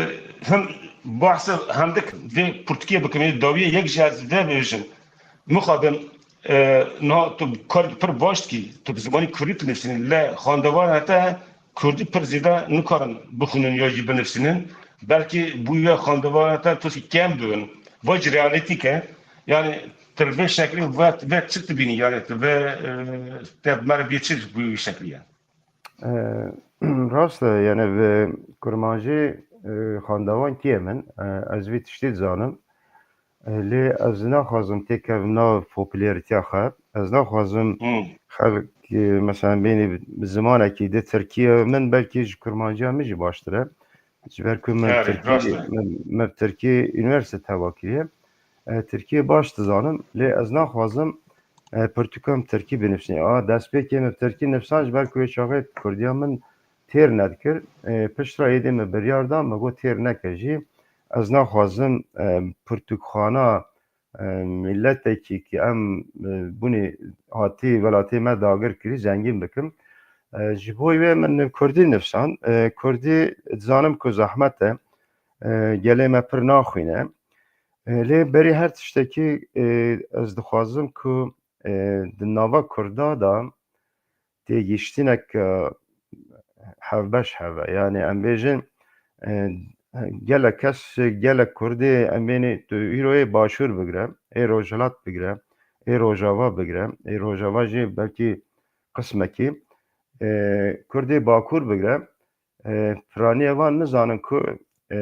him bahse hendik vê pirtûkê bikim, ê dawiyê yek jî ez vê bêjim. Mixabin, e, niha tu karek pir baş dikî, tu bi zimanî kurdî dinivîsînî, lê xwendevana te kurdî pir zêde nikarin bixwînin ya jî binivîsînin. Belkî bûyî wê xwendevana te tişkî kêm bibin. Va jî realîtîk e. Yani, tu li vê şeklî ve, ve çi dibînî? Yani, tu vê, e, te bi me re bî çi bûyî wî şeklî ye? E, rast e, yani bi kurmancî, e, xwendevan kêm in. E, ez vî tiştî dizanim. E, lê ez naxwazim têkevim nav popülerîteya xwe. Ez naxwazim Hmm. xelk, e, mesela bênî bi zimanekî di Tirkiye min belkî ji kurmanciya min jî baştir e. Ji ber ku min Yarî, Tirkî, rast e. min, min Tirkî unîversîte teva kiriye. E, Tirkî baş dizanim, lê ez naxwazim, e, pirtûkan tirkî binivîsînim. A, destpêkê min tirkî nivîsan ji ber ku wê çaxê kurdiya min têr nedikir. E, piştre êdî min biryar da, min got têr neke jî. Ez naxwazim, e, pirtûkxana, e, miletekî ki em, e, bûnî hatî welatê me dagir kirî, zengîn bikim. E, ji bo wê min kurdî nivîsan. E, kurdî dizanim ku zehmet e. E, gelê me pir naxwîne. E, lê berî her tiştekî, e, ez dixwazim ku, e, di nava kurda de têgihiştinek, e, hevbeş hev e. Yani em bêjin, e, gelek kes, gelek kurdê em bênî tu îro yê başûr bigire, ê rojhilat bigire, ê rojava bigire, ê rojava jî belkî qismekî, e, kurdê bakur bigire. E, piraniye van nizanin ku, e,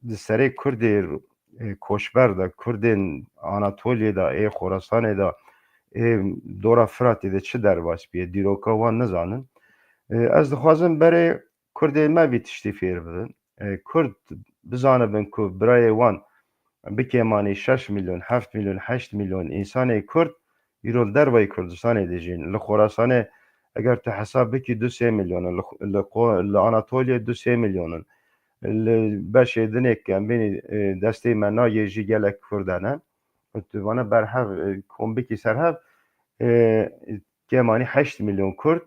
di serê kurdê, e, koçber de, kurdên Anatoliyê de, ê Xorasanê de, ê dora Firatê de çi derbas bûye, dîroka wan nizanin. E, ez dixwazim berê kurdê me vî tiştî fêr bibin. E, kurd bizanibin ku birayê wan bi kêmanî şeş milyon, heft milyon, heşt milyon însanê kurd îro li dervayî Kurdistanê dijîn. Li Xorasanê eger tu hesab bikî du sê milyon in, li, li, Xo- li Anatoliyê du sê milyon in. Li beşê dinê ke em bînî, e, destê me nayê jî gelek kurd hene. Tu vana berhev, e, kom bikî ser hev, e, kêmanî heşt milyon kurd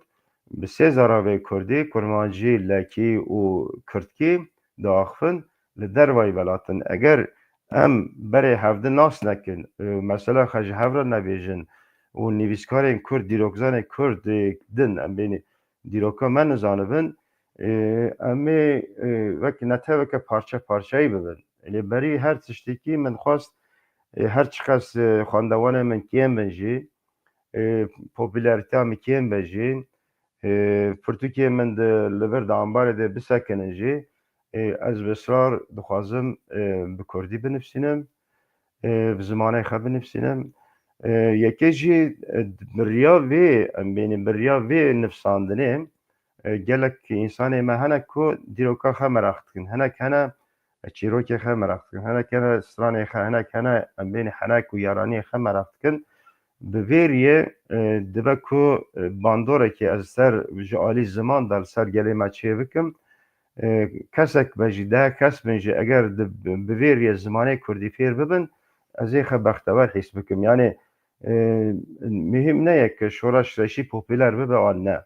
bi sê zaravê kurdî, kurmancî, lekî û kirdkî diaxivin li dervayî welatin. Eger em berê hevdi nas nekin, e, mesela xwe ji hev re nebêjin û nivîskarên kurd, dîrokzanên kurd, e, din, em bênî dîroka me nizanibin, e, em ê, e, wek neteweke parçe parçeyî bibin. Lê berî her tiştekî min xwest, e, her çiqas, e, xwendevanê min kêm bin jî, e, popülerîteya min kêm be jî, e, pirtûkê min di, li vir di ambarê de bisekinin jî, e, ez bi israr dixwazim, e, bi kurdî binivîsînim, e, bi zimanê xwe binivîsînim. E, yekê jî, e, bi riya vê, em bênî bi riya vê nivîsandinê, e, gelek însanê me hene ku dîroka xwe meraq dikin. Hinek hene çîrokê xwe meraq dikin. Hinek hene stranê xwe, hinek hene em bênî henek û yaraniyê xwe meraq dikin. Bi vê riyê, e, dibe ku, e, bandorekê ez ser ji alî ziman de li ser gelê me çêbikim. E, kesek be jî, deh kes bin jî, eger di, bi vê riyê zimanê kurdî fêr bibin, ez ê xwe bextewer hîs bikim. Yani, e, muhîm ne ye ku Şoreş Reşî popüler bibe an ne.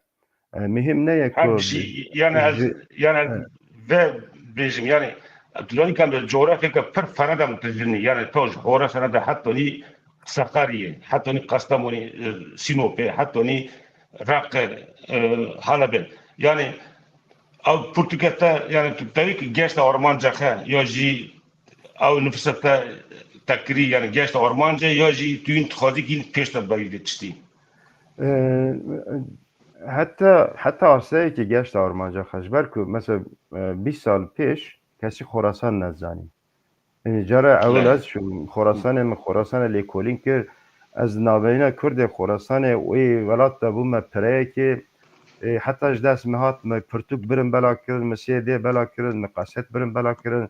E, muhîm ne ye Her ku bir şey, yani ez, ji yani ez Evet. ve bêjim, yani, tu zanî ka em coğrafyeke pir fena de dijînî, yani, to ji Xorasanê de hetonî Sakariyê, hetonî Kastamonî, e, Sinopê, hetonî Reqê, e, Halebê. Yani, ew pirtûke te, yani, tu tevî ki geşte Armancaxe, ya jî ew nifise te te kirî, yani geşt armanca ya jî tu hîn dixwazî hîn pêş te bibî vê tiştî? Ee, heta heta asteyekî geşt armanca xwe, ji ber ku mesela e, bîst sal pêş kesî Xorasan nezanî. Ê, cara ewil ez çûm Xorasanê, min Xorasanê lêkolîn kir. Ez navbeyna Kurdê Xorasanê û ê welat de bûme pireyekê. Ê, heta ji dest min hat, min pirtûk birin bela kirin, min C D bela kirin, min kaset birin bela kirin.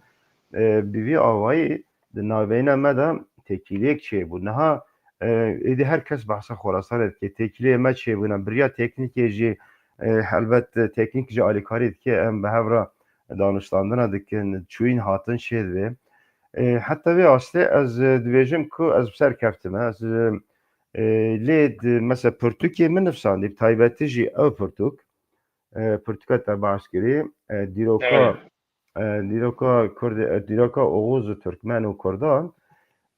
Ê, bi vî awayî di navbeyna me de têkiliyek çêbû. Niha e, êdî her kes behsa Xorasanê dike. Têkiliyê me çêbûne. Bi riya teknîkê jî e, helbet teknîk jî alîkarî dike. Em bi hev re danûstandina dikin, çûyîn hatin çêdibe. E, heta vê astê ez e, dibêjim ku ez bi ser keftime. Ez e, e, lê di, mesela pirtûkê min nifsandî, bi taybetî jî ew pirtûk, e, pirtûka te behs kirî, e, dîroka, e, dîroka Kurdê, e, dîroka Oxuz û Tirkmen û Kurdan,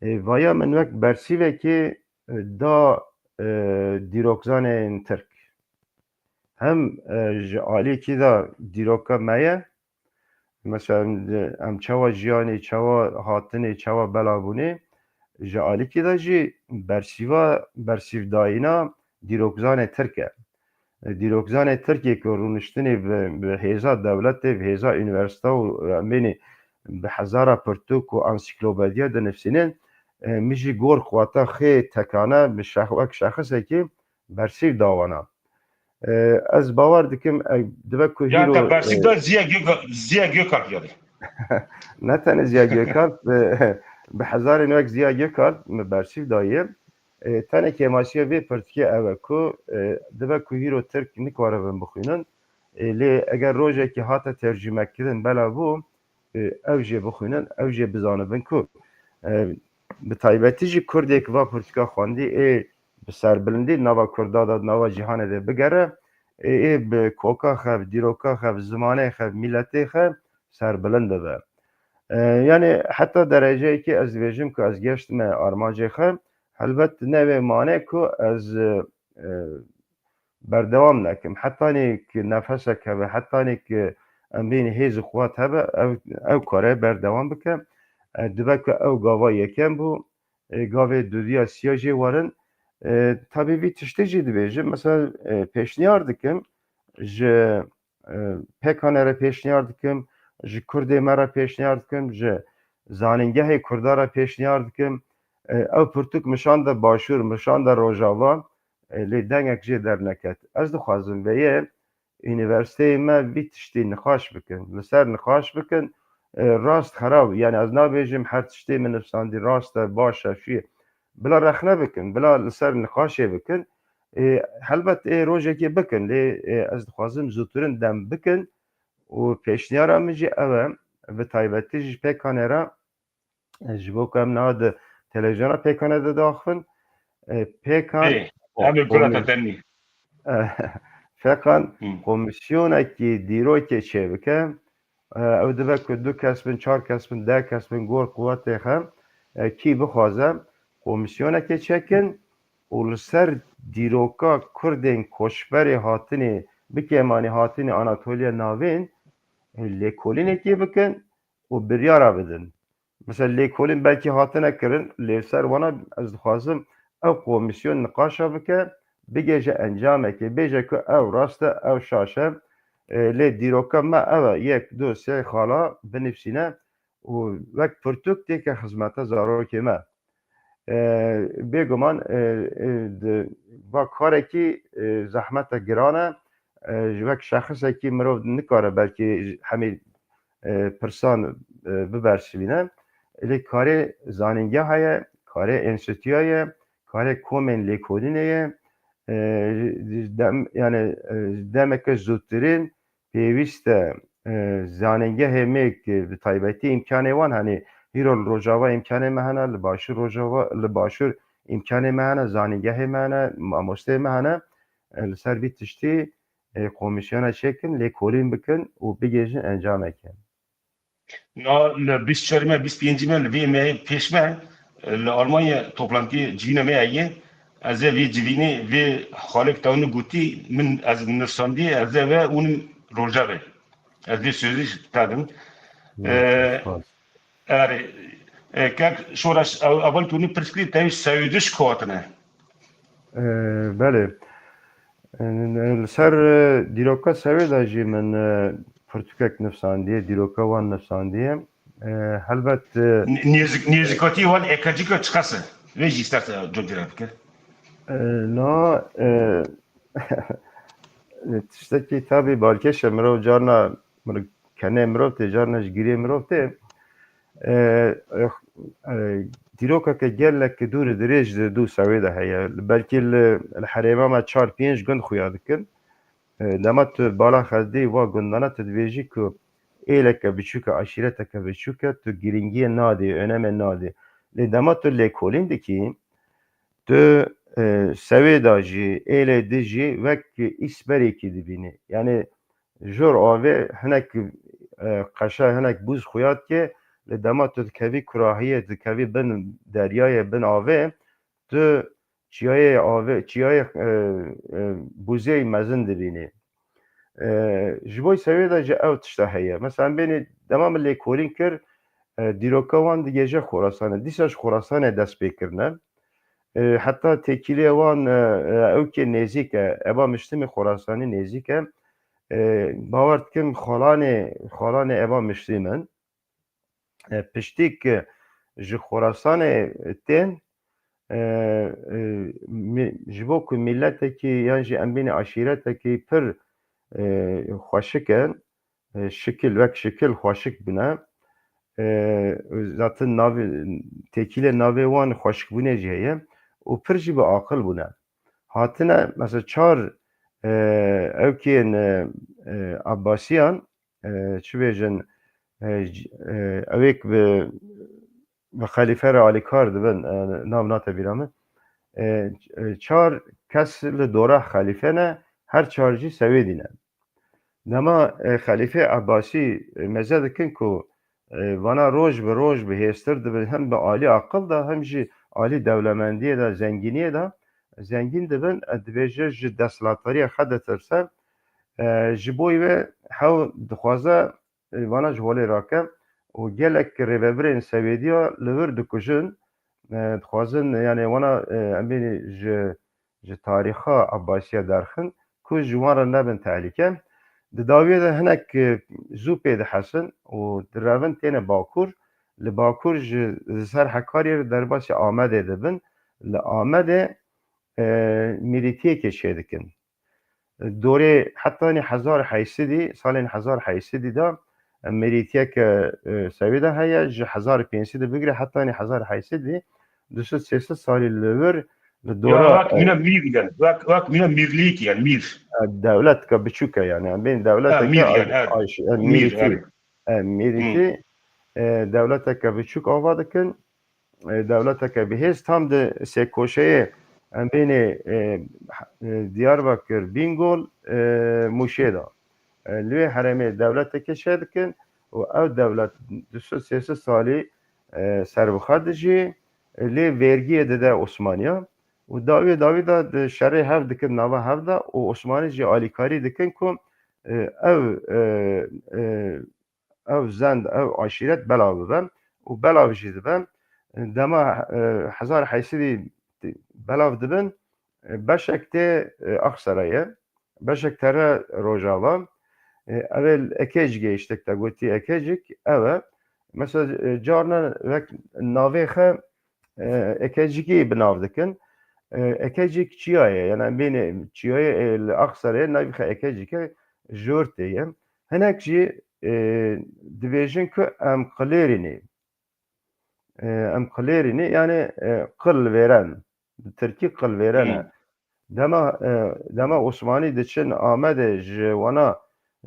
e, vaya min wek bersîvekê e, da e, dîrokzanên Tirk. Hem e, ji alîkî de dîroka me ye, mesela em, em çawa jiyanê, çawa hatinê, çawa belabûnê, ji alîkî de jî bersîva, bersîvdayîna dîrokzanê Tirk e. E, dîrokzanê Tirkê ku rûniştinê bi, bi hêza dewletê, bi hêza unîversîte û em bênî bi hezara pirtûk û ansîklopediya dinivîsînin, e, min jî gor xwata xê tekane bi şex-, wek şexsekî bersîv da wana. E, ez bawer dikim, e, dibe ku Ya hîro, te bersîv e, da Ziya Gökalp, Ziya Gökalp yarî. Ne tenê Ziya Gökalp, e, bi hezarên wek Ziya Gökalp min bersîv daye. E, tenê kêmaşiya vê pirtûkê ew e ku, e, dibe ku hîro Tirk nikare bin bixwînin. E, lê eger rojekê hate tercûmekirin bela bû, e, ew jê bixwînin, ew jê bizanibin ku, e, bi taybetî jî Kurdê ku va pirtûka xwendî ê bi serbilindî nava Kurda de, nava cîhanê de bigere, ê, ê bi koka xwe, bi dîroka xwe, bi zimanê xwe, bi miletê xwe serbilind bibe. E, yani heta dereceyekê ez dibêjim ku ez geştime armancê xwe, helbet ne wê mane ku ez, e, e, berdewam nekim. Hetanî ki nefesek hebe, hetanî ki em bîn hêz û quwet hebe, ew, ew kare berdewam bike. E, dibe ku ew gava yekem bû, e, gavê dudiya siya jê werin. E, tabî vî tiştê jî dibêjim. Mesela, e, pêşniyar dikim, ji, e, P K N re pêşniyar dikim, ji Kurdê me re pêşniyar dikim, ji zanîngehê Kurda re pêşniyar dikim. E, ew pirtûk min şande Başûr, min şande Rojava, e, lê dengek jê derneket. Ez dixwazim veye unîversîteyê me vî tiştî niqaş bikin, li ser niqaş bikin, e, rast xerab, yani ez nabêjim her tiştê min nivsandî rast e, baş e, şû ye. Bila rexne bikin, bila li ser niqaşê bikin. E, helbet ê rojekê bikin, lê, e, ez dixwazim zûtirin dem bikin û pêşniyara min jî ew e, bi taybetî ji P K N re, e, ji bo ku em niha di televîzyona P K N de diaxivin, e, P K N Ê, em ê gula te tenî. Feqan Hı. Komîsyonekî dîrokê çêbike, e, ew dibe ku du kes bin, çar kes bin, deh kes bin, gor quwetê xe, e, kî bixwaze komîsyonekê çekin û li ser dîroka Kurdên koçberê hatinê, bikêmanî hatinê Anatoliya Navîn, e, lêkolînekê bikin û biryara bidin. Mesela lêkolîn belkî hatine kirin, lê ser wana ez dixwazim ew komîsyon niqaşa bike, bigêje encamekê, bêje ku ew rast e, ew şaş e. E, lê dîroka me ev e, yek, du, sê xala binivîsîne û wek pirtûk têke xizmeta zarokê me. E, bêguman, e, e, di, va karekî, e, zehmete giran e. E, ji wek şexsekî mirov nikare belkî hemî, e, pirsan, e, bibersivîne. Lê karê zanîngeha ye, karê enstîtuya ye, karê komên lêkolînê ye. E, ji dem, yani, e, ji demeke zûtirîn pêwîst e, e, zanîngehê me ki bi taybetî îmkanê wan, hani hîro li Rojava îmkanê me hene, li Başûr Rojava, li Başûr îmkanê me hene, zanîngehê me hene, mamosteyê me hene, e, li ser vî tiştî, e, komîsyona çêkin, lêkolîn bikin û bigihêjin encamekê. Na li bîst çarê me, bîst pêncî me, li vê me pêş me, li Almanya toplantî civîna me heye. Ez ê vê civînê, vê xalek te hûn gotî, min ez nivsandî, ez ê ve hûn Rojavê. Ez vê sözî ji te dim. Ee, erê, E, kek Şoreş, ew, evel tu nî pirs kirî, tevî Sewêdiş ku hatine? E, belê. E, li ser, e, dîroka Sewêda jî min, e, pirtûkek nivsandiye, dîroka wan nivsandiye. E, helbet, e, N-, nêzik-, nêzîkatî wan ekecîka çiqas e? Vê jî isterse cotîra bike. E, na, e, tiştekî tabî balkêş e, mirov carna mir-, kenê mirov tê, carna ji girê mirov tê. E, e, e, dîrokeke gelek dûr û dirêj di dû Sewêda heye. Belkî li, li herêma me çar pênc gund xuya dikin. E, dema tu bala xwe didî va gundana, tu dibêjî ku êleke biçûk e, aşîreteke biçûk e, tu girîngiyê nadî, önemê nadî. Lê dema tu lêkolîn dikî, tu, e, Sewêda jî, êlê din jî wek îsberekî dibînî. Yanî jor avê hinek, e, qeşa, hinek bûz xuya dike, lê dema tu dikevî kurahiyê, dikevî bin deryayê, bin avê, tu çiyayê avê, çiyayê, e, e, bûzê mezin dibînî. E, ji bo Sewêda jî ew tişta heye. Mesela, em bênê dema min lêkolîn kir, e, dîroka wan digihêje Xorasanê. Dîsa ji Xorasanê dest pê kirine. E, heta têkiliyê wan, e, e, ewkê nêzîk e, Eba Miştimê Xorasanî nêzîk e. E, bawer dikim xalanê, xalanê Eba Miştîm in. E, piştî ku ji Xorasanê tên, e, e, mi-, ji bo ku mîletekî yan jî em bînê aşîretekî pir, e, xweşik e, e, şikil, wek şikil xweşik bûne. E, zaten navê, têkilê navê wan xweşikbûnê jî heye û pir jî bi aqil bûne. Hatine, mesela çar, e, ewkên, e, e, Abbasiyan, e, çi bêjin, e, c-, e, ewêk bi, bi xelîfe re alîkar dibin, e, nav nate bîra min. E, e, çar kes li dora xelîfe ne, her çar jî Sewêdî ne. Dema, e, xelîfê Ebbasî, e, meze dikin ku, e, vana roj bi roj bi hêztir dibin, hem bi alî aqil de, hem jî alî dewlemendiyê de, zengîniyê de zengîn dibin, e, dibêje ji desthilatdariya xwe ditirse, e, ji bo wê hew dixwaze, e, vana ji holê rake û gelek rêvebirên Sewêdiya li wir dikujin, e, dixwazin, yani wana, e, em bênî ji, ji tarîxa Abbasiya derxin ku ji wan re nebin tehlîke. Di dawiyê de hinek, e, zû pê dihesin û direvin têne Bakur. Li Bakur ji, ji ser Hekariyê re derbasî Amedê dibin. Li Amedê, e, mîrîtiyekê çêdikin. Dorê hetanî hezar heysedî, salên hezar heysedî de, e, mîrîtiyeke, e, Sewêda heye, ji hezar pênc sedî bigire hetanî hezar heysedî, du sed sê sed salî li vir li dora, Ya, wek e, mîna mîr yani, wek, wek mîna mîrlîk yani, mîr. E, dewletka biçûk e yani, em bên Ha, dewleteke mîr yani, ay-, evet. ay-, e, Mîr, mîrîtî, evet. e, mîrîtî, Hı. e, dewleteke biçûk ava dikin. E, dewleteke bihêz tam di sêkoşeyê em bênê, e, e, Diyarbakir, Bîngol, e, Mûşê de. E, li wê herêmê dewleteke çêdikin û ew dewlet du sed sê sed salî, e, serbixwe dijî, e, lê vergiyê dide Osmaniya û dawî dawî de di şerê hev dikin nava hev de û Osmanî jî alîkarî dikin ku, e, ev, e, e, ev zend, ev aşîret belav bibe û belav jî dibe. Dema, e, hezar heysedî belav dibin, e, beşek tê, e, Aksarayê, beşek tere Rojava. E, ev ê Ekecikê, îştek te gotî Ekecik, ev e. Mesela, e, carna wek navê xe, e, Ekecikî bi nav dikin. E, Ekecik çiya ye, yani em bênê çiyayê, e, li Aksarayê navê xe Ekecik e, jor tê ye. Hinek jî, e, dibêjin ku em qilêrî nê. E, em qilêrî nê, yani, e, qil vêren. Bi tirkî qil vêren e. Hı. Dema, e, dema Osmanî diçin Amedê ji wana,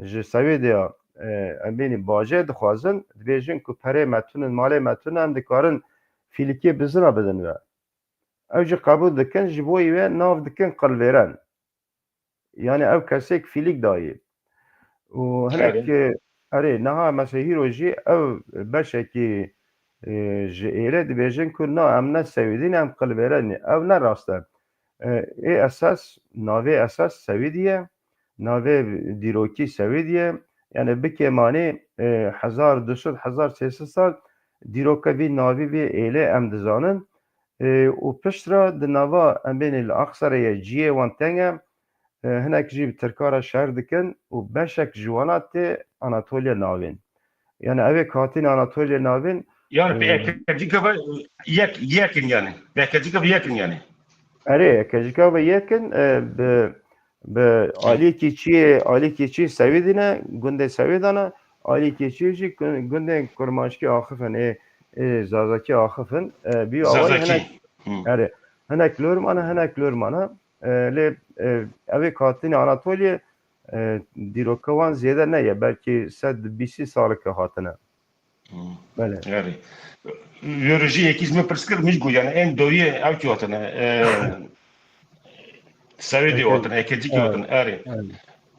ji Sewêdiya, e, em bênî bajê dixwazin, dibêjin ku perê me tune, malê me tune, em dikarin fîlikê bizina bidin we. Ew jî qebûl dikin, ji bo wê nav dikin qilvêren. Yani ew kesek fîlik dayî. Û hinek, Erê. e, erê, niha mesela hîro jî ew beşekî, e, ji êrê dibêjin ku na, em ne Sewêdî ne, em qilvêre ne. Ew ne rast e. E, ê esas, navê esas Sewêdî ye. Navê dîrokî Sewêdî ye. Yani bi kêmanî, e, hezar du sed, hezar sê sed sal Dîroka vî navî vî êlê em dizanin. E, û pişt re di nava em bênê li Aqserê ye ciyê wan teng e. E, hinek jî bi Tirka re şer dikin û beşek ji wana tê Anatoliya Navîn. Yani ev ê hatîne Anatoliya Navîn, Yani e, pekecîka ve yek, yekin yani. Pekecîka ve yekin yani. Erê, yekecîka ve yekin, e, bi, bi aliyekî çiyê, aliyekî çiyê Sewîdî ne, gundê Sewîda ne, aliyekî çiyê jî gun-, gundên Kurmanşkî axifin, ê, ê Zazakî axifin. E, bî awayî Zazakî. Hinek, Hı. Erê, hinek lor mane, hinek lor mane. E, lê, e, ev ê hatîne Anatoliyê, e, dîroka wan zêde ne ye, belkî sed bîstî salike hatine. Hmm. Belê. Erê. Yoro jî yekî ji min pirs kir, min jî got, yani, en doyê ew kî hatine, e, Sewêdê hatine, Ekecîkî hatine, erê. Erê.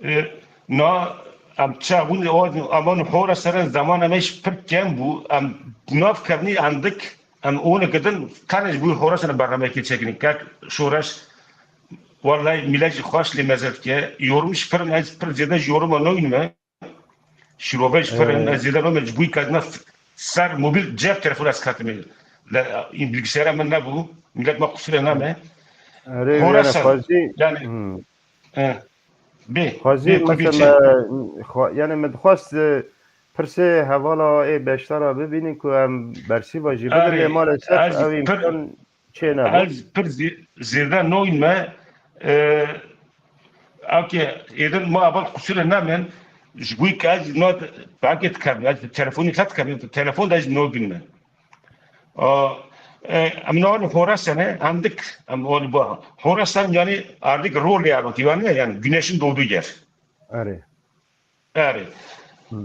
E, na, em çaxûn, o, em an Horasanê, zamana me jî pir kem bû, em nav kevnî endik, em û nikidin, tenê ji bo Horasanê bernameyekê çekinî. Kek Şoreş, wellahî, millet jî xweş lê meze dike. Yorum jî pir in, ez pir zêde ji yoruma noyîn me. Şîrove ji pir in, ez zêde nome ji bo kazina ser mobil cep telefon ez katime. Le, bilgisayara min nebû, millet ma qusure name. Erê, Horasan, yani, xwezî, yani, hmm. E, bê, xwezî, bê, tabii mesela, şey. Xwe-, yani, min dixwest, e, pirsê hevala ê beşdara bibînin ku em bersîva jî bidin, lê maalesef ev îmkan çê nebû. Ez pir zê-, zêde noyîn me, e, ew ke êdin ma eval qusûrê nemin, ji bo ke ez no, belkê dikevim, ez telefonî xet dikevim, telefon de ez nobîn me. A, e, em navê Horasanê, em dik, em ol ba. Horasan yani artık rol yaratıyor, yani, yani güneşin doğduğu yer. Erê. Erê. Hı.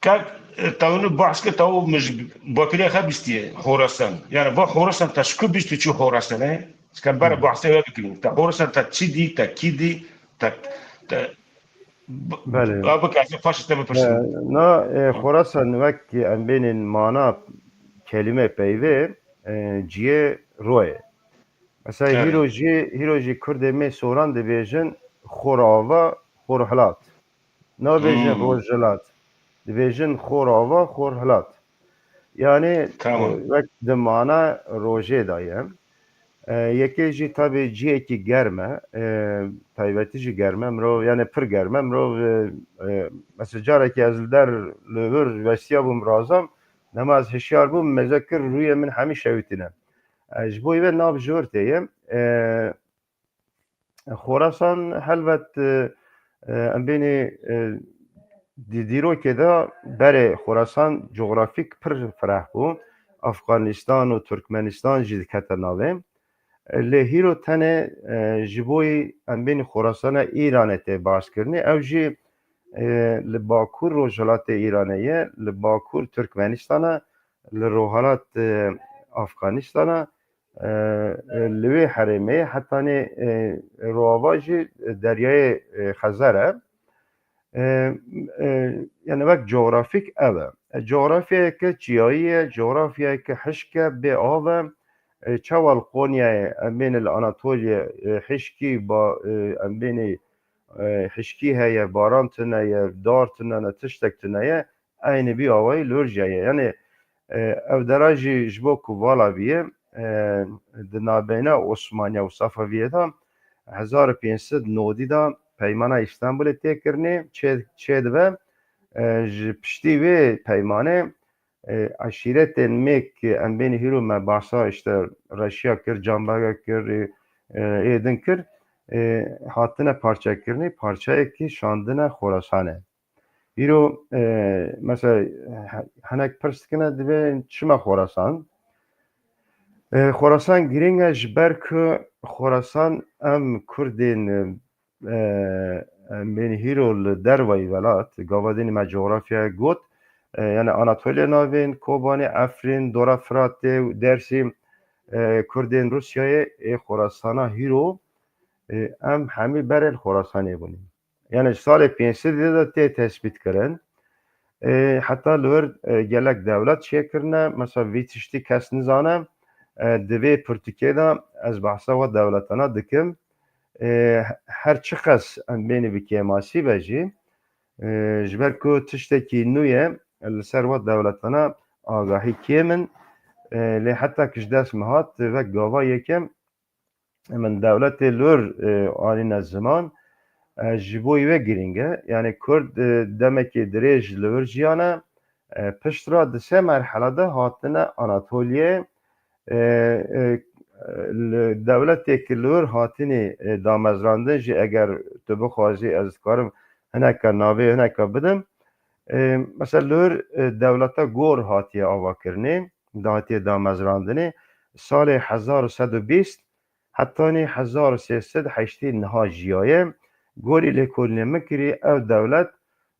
Kak, e, tawnu bahs kir, taw min ji bakirê xwe bîstiye Horasan. Yani va Horasan ta ji ku bîst û çi Horasan e? Çika ber bahsê we bikin. Ta Horasan ta çi dî, ta kî dî, ta, ta, b-, Belê. A bik ez paş te bipirsim. E, na, e, Horasan wek em bênin mana kelîme peyvê, e, ciyê royê. Mesela, Erê. Hîro jî, hîro jî Kurdê me soran dibêjin Xorava, Xorhilat. Nabêjin Hmm. Rojhilat. Dibêjin Xorava, Xorhilat. Yani, Tamam. e, wek di mana rojê de ye. E, yekê jî tabi cihekî germ e. E, taybetî jî germ e. Mirov, yani pir germ e. Mirov, e, e, mesela carekî ez li der li vir vestiya bûm razam. Dema ez hişyar bûm, meze kir rûyê min hemî şewitîne. E, ji bo vê nav jor tê ye. E, Xorasan helbet, e, e, em bênê, e, di dîrokê de berê Xorasan cografîk pir fireh bû. Afganistan û Turkmenistan jî dikete navê. E, lê hîro tenê, e, ji bo yî em bênê Xorasana Îranê tê baskirinê. Ew jî, e, li bakur rojhilatê Îranê ye, li bakur Turkmenistana, li rojhilat, e, Afganistana, e, e, li wê herêmê hetanê, e, rojava jî deryayê, e, Xezer e. E, e, yani wek cografîk ev e. E, cografyayeke çiyayî ye, cografyayeke hişk e, bê av e. E, çawa li Qonyayê em bêne li Anatoliyê, e, hişkî ba, e, em bênê, e, hişkî heye, baran tune ye, dar tune ne, tiştek tune ye. Eynî bî awayî li wir jî ye. Yani, e, ev dera jî ji bo ku vala bîye, e, di nabeyna Osmaniya û Sefewiyê de hezar û pênc sed nodî de Peymana Îstanbulê tê kirinê, çê-, çêdibe. E, ji piştî vê peymanê, e, eşîretên mêk, em bênî hîro me bahsa işte Reşiya kir, Canbege kir, e, e, ê din kir, e, hatine parçekirinê, parçeyekî şandine Xorasanê. Îro, e, mesela, he-, hinek pirs dikine, divê çima Xorasan? E, Xorasan girîng e, ji ber ku Xorasan em Kurdên, e, em bên hîro li dervayî welat, gava dînî me cografyaya got, e, yani Anatoliya Navîn, Kobanê, Efrîn, Dora Firatê û Dersîm, e, Kurdên Rûsyayê, ê Xorasana hîro, e, em hemî berê li Xorasanê bûnî. Yani ji salê pênc sed de tê tespît kirin. E, heta li wir, e, gelek dewlet çêkirine. Mesela vî tiştî kes nizane. E, di vê pirtûkê de ez behsa we dewletana dikim. E, her çiqas em bênî bi kêmasî be jî, e, ji ber ku tiştekî nû ye, li ser we dewletana agahî kêm in. E, lê heta ki ji dest min hat, wek gava yekem, min dewletê li wir, e, anîne ziman, e, ji bo wê giring e. Yanî Kurd, e, demekê dirêj li wir jiyane, e, pişt re di sê merhele de hatine Anatoliyê, e, e, li dewletê ki li wir hatinî, e, damezrandin jî eger tu bixwazî ez dikarim hineka navê hineka bidim. E, mesela li wir, e, dewleta Gor hatiye avakirinê, da hatiye damezrandinê. Salê hezar û sed û bîst hetanî hezar û sê sed heştê niha jiyaye. Gorî lêkolînê min kirî ev dewlet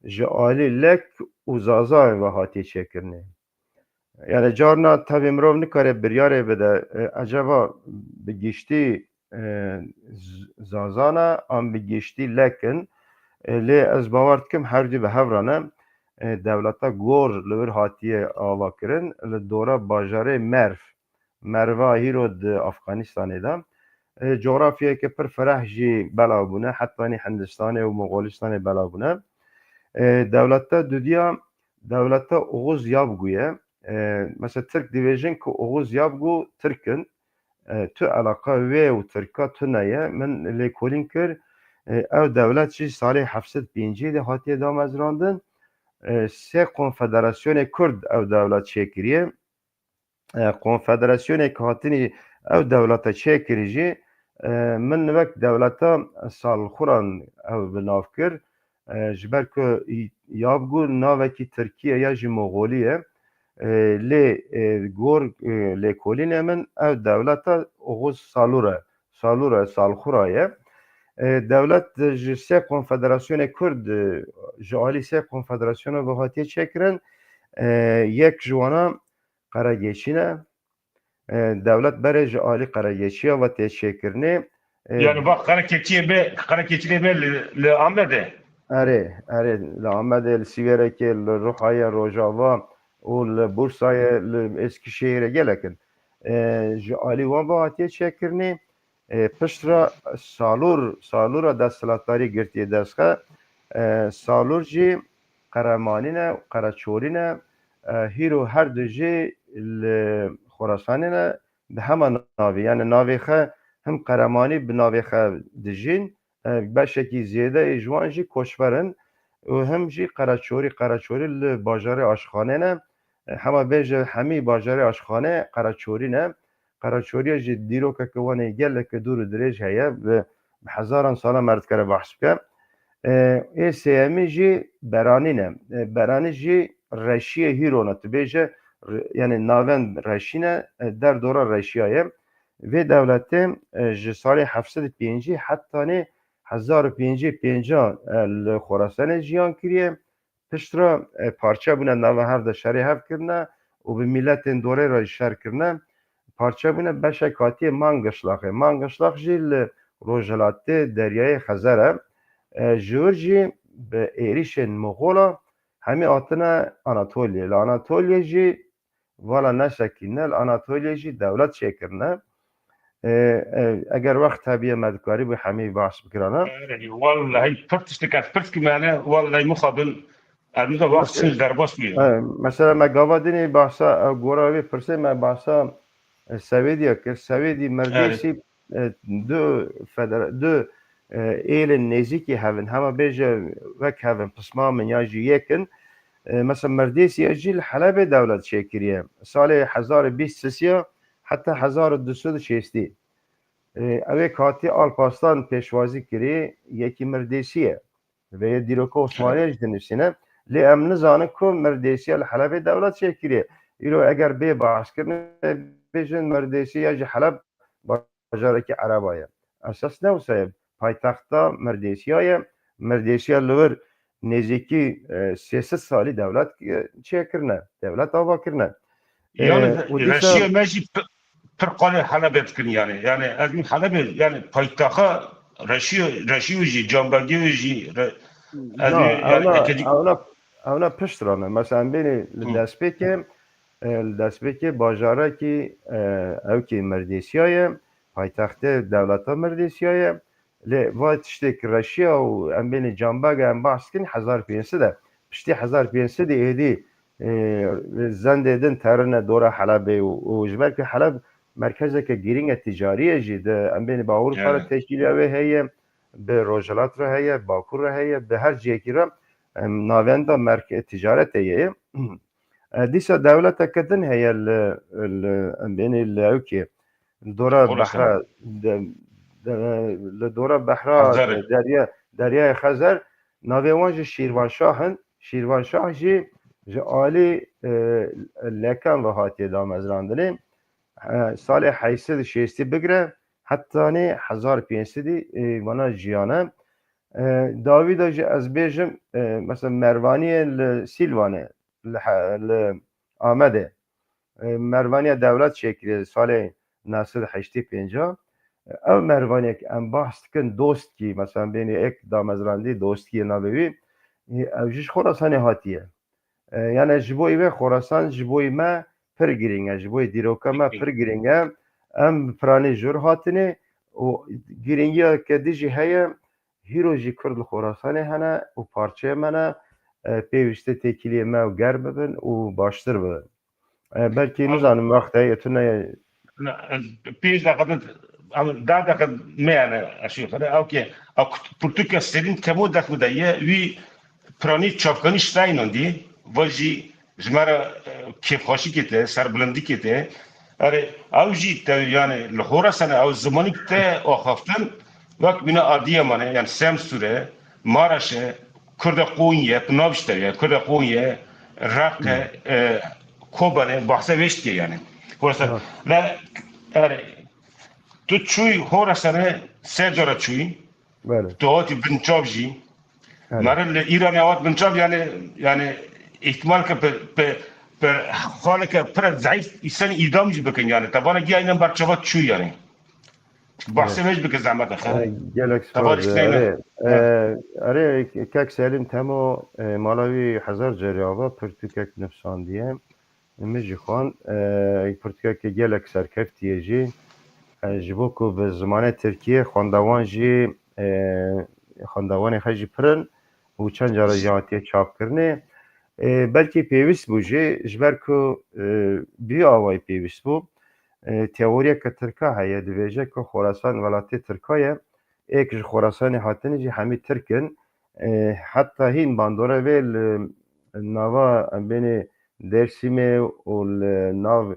ji alî lek û zazayên ve hatiye çêkirinê. Yani carna tevî mirov nikare biryarê bide, e, eceba bi giştî, e, z-, zazana an bi giştî lekin, e, lê ez bawer dikim her du bi hev re ne. E, dewleta Gor li wir hatiye avakirin, li dora bajarê Merv. Merva hîro di Afganistanê de. E, coğrafyayeke pir fereh jî belav bûne, hetanî Hindistanê û Moxolistanê belav bûne. E, dewleta dudiya, dewleta Oğuz Yavgu ye. E, mesela Tirk dibêjin ku Oğuz Yavgu Tirk in. E, tu eleqa wê û Tirka tune ye. Min lêkolîn kir, e, ew dewlet jî salê heft sed pêncî de hatiye damezrandin. E, sê konfederasyonê Kurd ev dewlet çêkiriye. E, konfederasyonê ki hatinî ev dewlete çêkirî jî, e, min wek dewleta Salxuran ew bi nav kir. E, ji ber ku Yavgu navekî Tirkî ye ya jî Moxolî ye. E, lê, e, gor, e, lêkolînê min ev dewleta Oğuz Salur e. Salur e, Salxura ye. E, dewlet ji sê konfederasyonê Kurd, e, ji alî sê konfederasyona ve hatiye çêkirin. E, yek ji wana Qeregeçî ne. E, dewlet berê ji alî Qeregeçiya ve tê çêkirinê. E, Yani bak Qerekeçiyê be, Qerekeçînê be li, li Amedê. Erê, erê, li Amedê, li Sîverekê, li Ruhayê, Rojava û li Bursayê, li Eskişehirê gelek in. E, ji alî wan ve hatiye çêkirinê. E, pişt re Salûr, Salûra desthilatdarî girtiye dest xwe. E, Salûr jî Qeremanî ne, Qereçorî ne. E, hîro her du jî li Xorasanê ne, bi hema navê. Yani navê xwe him Qeremanî bi navê xwe dijîn, e, beşekî zêde ê ji wan jî koçber in û him jî Qereçorî, Qereçorî li bajarê Aşxanê ne. E, hema bêje hemî bajarê Aşxanê Qereçorî ne. Qereçoriya jî dîrokeke wan ê geleke dûr û dirêj heye, bi, bi hezaran sala me dikare behs bike. E, ê sêyemî jî Beranî ne. E, Beranî jî Reşiyê hîro ne. Tu bêje, re-, yani navend Reşî ne, e, derdora Reşiya ye. Vê dewletê, e, ji salê heft sed û pêncî hetanî hezar û pêncî pênca, e, li Xorasanê jiyan kiriye. Pişt re, e, parçe bûne, nava hev de şerê hev kirine û bi mîletên dorê re jî şer kirine. Parçe bûne, beşek hatiye Mangişlaxê. Mangişlax jî li rojhilatê Deryayê Xezer e. E, ji wir jî bi êrîşên Moxola hemî hatine Anatoliyê. Li Anatoliyê jî vala nesekîne, li Anatoliyê jî dewlet çêkirine. E, e, eger wext hebiye me dikarî bi hemî bahs bikirana. Erê, wallahî pir tiştek ez pirs kim yani, wallahî mixabin, ez nizam wext çi derbas bûye. E, mesela me gava dinê bahsa, e, gora wê pirsê me bahsa, e, Sewêdiya kir. Sewêdî Mirdêsî, e, du federa-, du, e, êlên nêzîkî hev in. Hema bêje wek hev in, pisma min ya jî yek in. E, mesela Mirdêsiya jî li Helebê dewlet çêkiriye. Salê hezar û bîst sisiya heta hezar û du sed û şêstî. E, ew ê katî Alparslan pêşwazî kirî, yekî Mirdêsî ye. Vê yê dîroka Osmaniyê jî dinivîsîne. Lê em nizanin ku Mirdêsiya li Helebê dewlet çêkiriye. Îro eger bê bahskirinê bêjin Mirdêsiya ji Heleb bajarekî Ereba ye. Esas ne wisa ye. Paytexta Mirdêsiya ye. Mirdêsiya li wir nêzîkî, e, sê sed salî dewlet, e, çêkirine. Dewlet ava kirine. E, Yani û dîsa reşiya me jî pi-, pir qalê Helebê dikin yani. Yani ez min Helebê, yani paytaxa reşiyo, reşiyo jî, cambegê jî, re-, ez Na, min, yani ewna, ekecik ewna, ewna pişt re ne. Mesela em bênê li Hı. destpêkê, e, li destpêkê bajarekî, e, ewkê Mirdêsiya ye, paytextê dewleta Mirdêsiya ye. Lê va tiştê ki reşiya û em bênê cambege em bahs dikin hezar pênc sed e. Piştî hezar pênc sed êdî e, zendê din terine dora Helebê û, û ji ber ku Heleb merkezeke girîng e ticariyê jî, di em bên bi Ewropa re teşkîliya wê heye, bi Rojhilat re heye, Bakur re heye, bi her cihekî re, em, navenda merke-, ticaretê ye. E, dîsa dewleteke din heye li, li, em bênê li ewkê, li dora Xorasan. Behra, de, de, li dora Behra, Xezerê. Derya, Deryaya Xezer, navê wan jî Şîrvanşah in. Şîrvanşah jî ji alî, e, Lekan ve hatiye damezrandinê. E, salê heyşt sed û şêstî bigire, hetanê hezar pênc sedî, e, vana jiyane. E, dawî de jî ez bêjim, e, mesela Mervaniyê li Sîlvanê, li he-, li Amedê, e, Mervaniya dewlet çêkirî salê neh sed û heştê pênc. Ev Mervaniyek em bahs dikin, Dostkî, mesela bênê ek damezrandî Dostkî navê wî, e, ew jî ji Xorasanê hatiye. E, yani ji bo wê Xorasan ji bo me pir girîng e, ji bo dîroka me pir girîng e. Em bi piranî jor hatine û girîngiyeke din jî heye, hîro jî Kurd li Xorasanê hene û parçeyê me ne, e, pêwîste têkiliyê me û germ bibin û baştir bibin. E, belkî nizanim wext heye tune. Na, pênc deqe din, em, deh deqe me yani aşağı yukarı. Okey. Ak-, pirtûka Selîm Temo dexu de ye, wî piranî çavkanî ji te inandî, va jî ji me re, e, kêfxweşîkê te, serbilindîkê te. Erê, ew jî te, yani, li Xorasanê ew zimanî te axaftin, wek bîna Adiyamanê, yani Semsûre, Maraşe, Kurda Qonyê, tu navîşte ye, Kurda Qonyê, Reqe, e, Kobanê, bahse vê ştê yani. Xorasan. Ha. Ve, erê, tu çûyî Xorasanê, sê cara çûyî, Belê. Tu hatî binçav jî. Belê. Meriv li Îranê hat binçav, yani, yani, ihtimal ke pe, pe, pe xaleke pir zayıf insan îdam jî bikin, yani. Tevana giya inen berçava çû, yani. Bahsê Evet. me jî bike zehmet e, xewe. E, gelek Tevana spas e. Erê, e, erê, kek Selîm Temo, e, mala wî hezar carî ava pirtûkek nivîsandiye. Min jî xwend, e, pirtûkeke gelek serkeftî ye jî. E, ji bo ku bi zimanê tirkiyê xwendewan jî, e, xwendewanê xwe jî pir in û çend cara jî hatiye çapkirinê. E, belkî pêwîst bû jî, ji ber ku, e, bi vî awayî pêwîst bû. E, teoriyeke tirka heye, dibêje ku Xorasan welatê tirka ye, êk ji Xorasanê hatine jî hemî tirk in. E, heta hîn bandora vê li nava em bênê Dêrsimê û li nav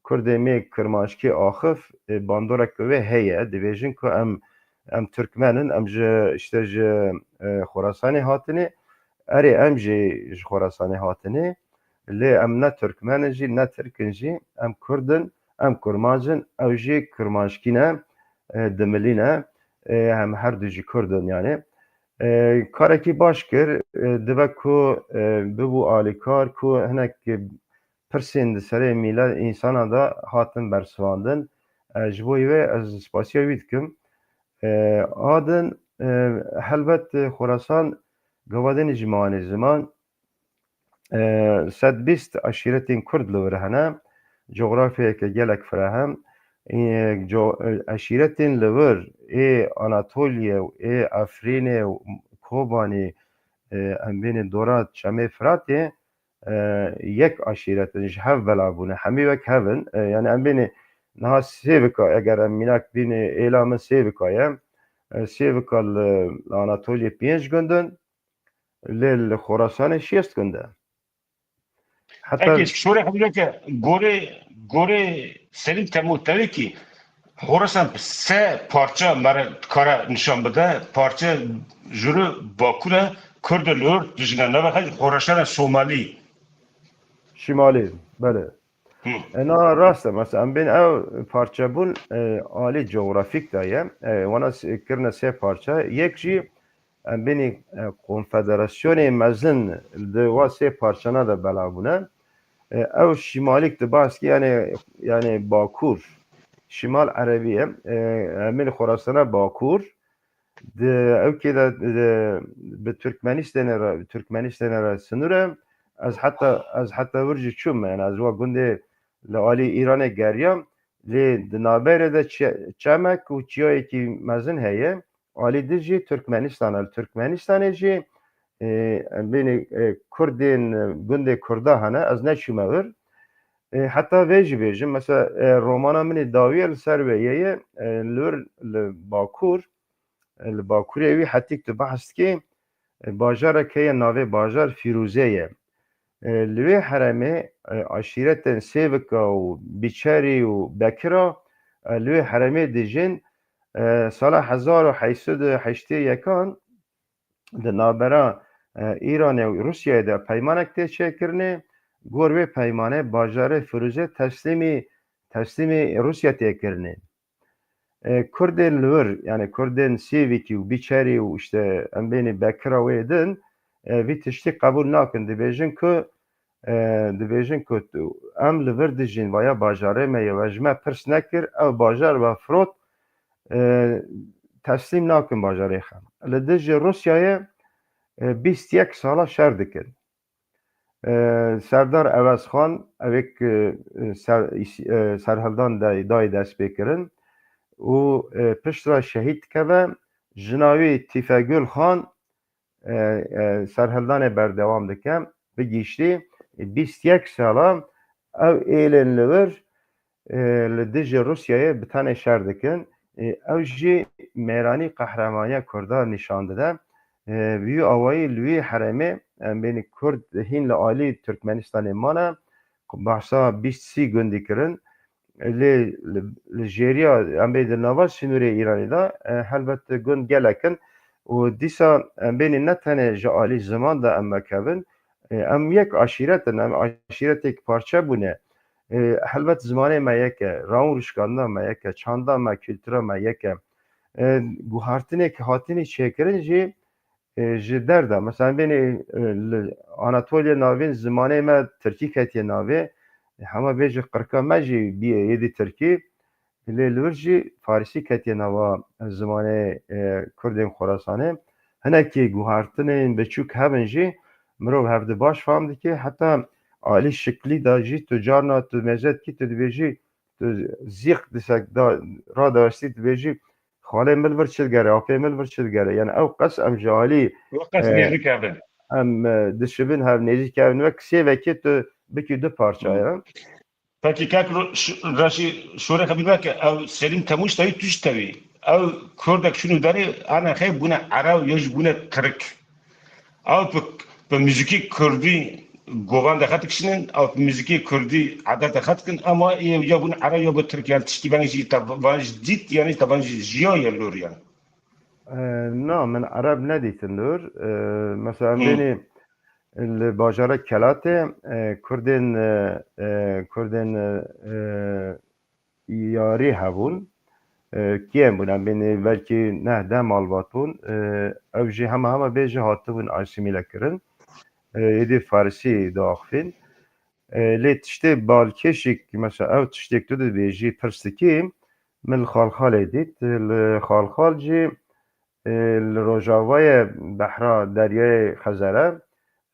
Kurdê me Kirmanckî axif, e, bandorek wê heye. Dibêjin ku em, em Tirkmen in, em ji, işte ji, e, Xorasanê hatine. Erê, em jî ji Xorasanê hatine. Lê em ne Tirkmen in jî, ne Tirk in jî. Em Kurd in, em Kurmanc in, ew jî Kirmanckî ne, e, Dimilî ne. E, em her du jî Kurd in yani. E, karekî baş kir, e, dibe ku, e, bibû alîkar ku hinek pirsên di serê mîlet, însana de hatin bersivandin. E, ji bo wê ez spasiya wî dikim. E, a din, e, helbet, e, Xorasan gava din jî mane ziman, e, sed bîst eşîretên Kurd li wir hene. Cografyayeke gelek fireh e. E, co-, e, eşîretên li vir ê Anatoliye û ê Efrînê û Kobanê, e, em bênê dora Çemê Firatê, e, yek aşîret in, ji hev bela bûne. Hemî wek hev in. E, yani em bênê niha Sêvika, eger em mînak bînê êla min Sêvika ye. E, Sêvika li, li Anatoliye pênc gund in, lê li Xorasanê şêst gund e. Heta Peki, şorê hemleke gorê, gorê Selim Temo tevekî Xorasan se parça mere kara nişan bide, parça juru Bakure, Kurd û Lor, dijine neve xel Xoraşana Somalî. Şimalî, belê. Hı. E, na rast e, mesela em bên ev parçe bûn, e, alî coğrafîk de ye. E, wana s-, kirine sê parça. Yek jî em bênî, e, konfederasyonê mezin di wa sê parçana de belav bûne. E, ew şimalîk di baskî, yani, yani Bakur. Şimal erebî ye. E, em bênî Xorasana Bakur. Di ewkê de, de, bi Türkmenistanê re, Türkmenistanê re sinûr e. Ez heta, ez heta wir jî çûm, yani ez wa gundê li alî Îranê geriyam. Lê di navberê de çe-, çemek û çiyayekî mezin heye. Alî din jî Türkmenistan e. Li Türkmenistanê jî e, em bênê, e, Kurdên, e, gundê Kurda hene, ez neçûme vir. E, heta vê jî bêjim, mesela, e, romana min ê dawî ye li ser wê ye, e, li wir, li Bakur, e, li Bakurê wî hetîk tu behs dikê, e, bajarek heye navê bajar Fîrûze ye. E, li wê herêmê, e, aşîretên Sêvika û Bîçerî û Bekira, e, li wê herêmê dijîn, e, sala hezar û heyt sed û heştê yekan di navbera, e, Îranê û Rûsyayê de peymanek tê çêkirinê, gor wê peymanê bajarê Firûze teslîmî, teslîmî Rûsya tê kirinê. E, Kurdên li wir, yani Kurdên Sêvîkî û Bîçerî û işte em bênê Bekira wê din, e, vî tiştî qebûl nakin. Dibêjin ku, e, dibêjin ku tu, em li vir dijîn, vaya bajarê me ye, we ji me pirs nekir, ew bajar we firot, e, teslîm nakin bajarê xwe. Li dijî Rûsyayê, e, bîst yek sala şer dikin. E, Serdar Ewez Xan, evêk, e, ser, e, serhildan de, dayê destpêkirin û, e, piştre şehîd dikeve, jina wî Tîfegul Xan, e, e, serhildanê berdewam dike. Bi giştî, e, bîst yek sala ew êlên li wir, e, li dijî Rûsyayê bi tenê şer dikin. E, ew jî mêranî qehremaniya Kurda nîşan dide. E, bi wî awayî li wî herêmê, em bênî Kurd hîn li alî Tirkmenistanê mane, behsa bîst sî gundî kirin. Lê li, li jêriya em bê di nava sînorê Îranê de, e, helbet gund gelek in û dîsa em bênî ne tenê ji alî ziman de em mekevin, e, em yek aşîret in, em aşîretêk parçe bûne. E, helbet zimanê me yek e, rawin rûşkandina me yek e, çanda me, kultura me yek e. E, guhartinê ke hatinî çêkirin jî, e, ji derda. Mesela em bênê, e, li Anatoliya Navîn zimanê me tirkî ketiye navê. E, hema bêjî qirka me jî bîye êdî tirkî. Lê li wir jî farisî ketiye nava zimanê, e, Kurdên Xorasanê. Hinekî guhartinên biçûk hebin jî mirov hevdi baş fam dike. Heta alî şiklî de jî tu carna tu mêze dikî, tu dibêjî, tu zîq disek da, radawestî dibêjî, "Xalê min vir çi digere, apê min vir çi digere?" Yani ew qas em ji alî, Wek qas e, nêzîk hebin. Em, e, dişibin hev nêzîk hebin. Wek sêvekê tu bikî du parça Hmm. ya. Peki kak ro-, ş-, Reşî şorê xebî veke ew Selîm Temûş tewî tuşt tewî. Ew Kurdek şûn û derê ana xey bûne Ereb ya jî bûne Tirk. Ew bi, bi muzîkê Kurdî govan de xet dikişînin, ew bi muzîkê Kurdî edet de xet dikin, ama ê ya bûn Ereb ya bûn Tirk, yani tiştî veng jî te van jî dît, yani te van jî jiya ya lor yani. E, na, min Ereb nedîtin lor. E, mesela em Hı. bênê li bajara Kelatê, e, Kurdên, e, e, Kurdên, e, e, yarî hebûn. E, kêm bûn, em bênê belkî neh deh malbat bûn. E, ew jî hema hema bêje hatibûn asîmîle kirin. E, êdî farisî diaxivîn. E, lê tiştê balkêşîk, mesela ew tiştêk tu dibêjî pirs dikî, min li Xalxalê dît. Li Xalxal jî, e, li rojavayê behra deryayê Xezere,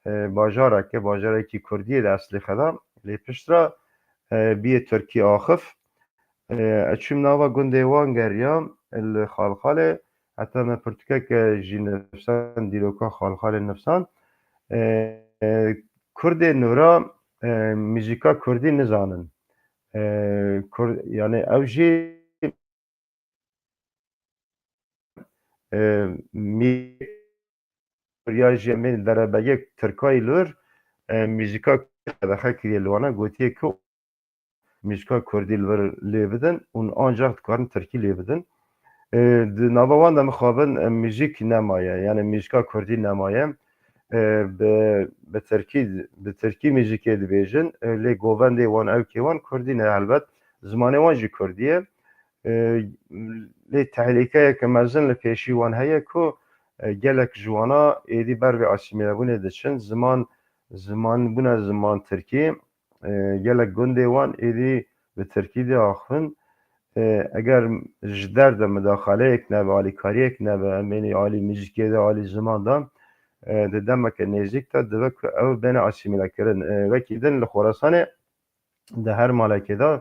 e, bajareke, bajarekî Kurdî ye di eslê xwe de, lê piştre, e, bîye Tirkî axif. E, ez çûm nava gundê wan geriya, li Xalxalê, heta me pirtûkeke jî nivîsand, dîroka Xalxalê nivîsand. E, e, Kurdê nûra, e, muzîka Kurdî nizanin. E, Kur-, yani ew jî, e, mî-, ya jî em ê derebegê Tirkayî li wir, e, muzîka qedexe kiriye li wana, gotiye ku muzîka Kurdî li vir lê bidin û ancax dikarin Tirkî lê bidin. E, di nava wan de mixabin, e, muzîk nemaye, yani muzîka Kurdî nemaye. E, bi, bi Tirkî, bi Tirkî muzîkê dibêjin, e, lê govendê wan, ewkê wan Kurdî ne helbet. Zimanê wan jî Kurdî ye. E, lê tehlîkeyeke mezin li pêşî wan heye ku, e, gelek ji wana êdî ber vê asîmîlebûnê diçin. Ziman, ziman bûne ziman Tirkî. E, gelek gundê wan êdî bi Tirkî diaxivin. E, eger ji derve midaxaleyek nebe, alîkariyek nebe, em ê alî muzîkê de, alî ziman de, e, di demeke nêzîk de dibe ku ew bêne asîmîlekirin. E, wekî din li Xorasanê, di her malekê de,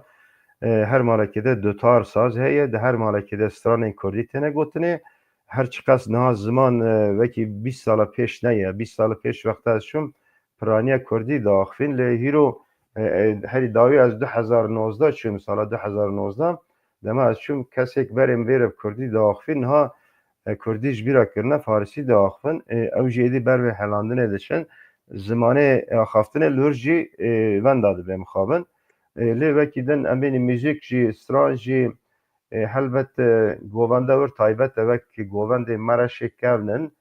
e, her malekê de dutar saz heye, di her malekê de stranên kurdî têne gotinê. her çiqas niha ziman, e, wekî bîst sala pêş neye. Bîst sala pêş wexta ez çûm, piraniya kurdî diaxivîn, lê hîro, e, e, herî dawî ez du hezar nozdeh çûm, sala du hezar nozdeh, dema ez çûm kesek berê min vê re bi kurdî diaxivîn, niha, e, kurdî ji bîra kirine, farisî diaxivin, e, ew jî êdî ber vê helandinê diçin, zimanê axaftinê li wir jî, e, wenda dibe mixabin. E, lê wekî din em bênî muzîk jî, stran jî, e, helbet, e, govenda wir taybet e, wek govendê Mereşê kevn in,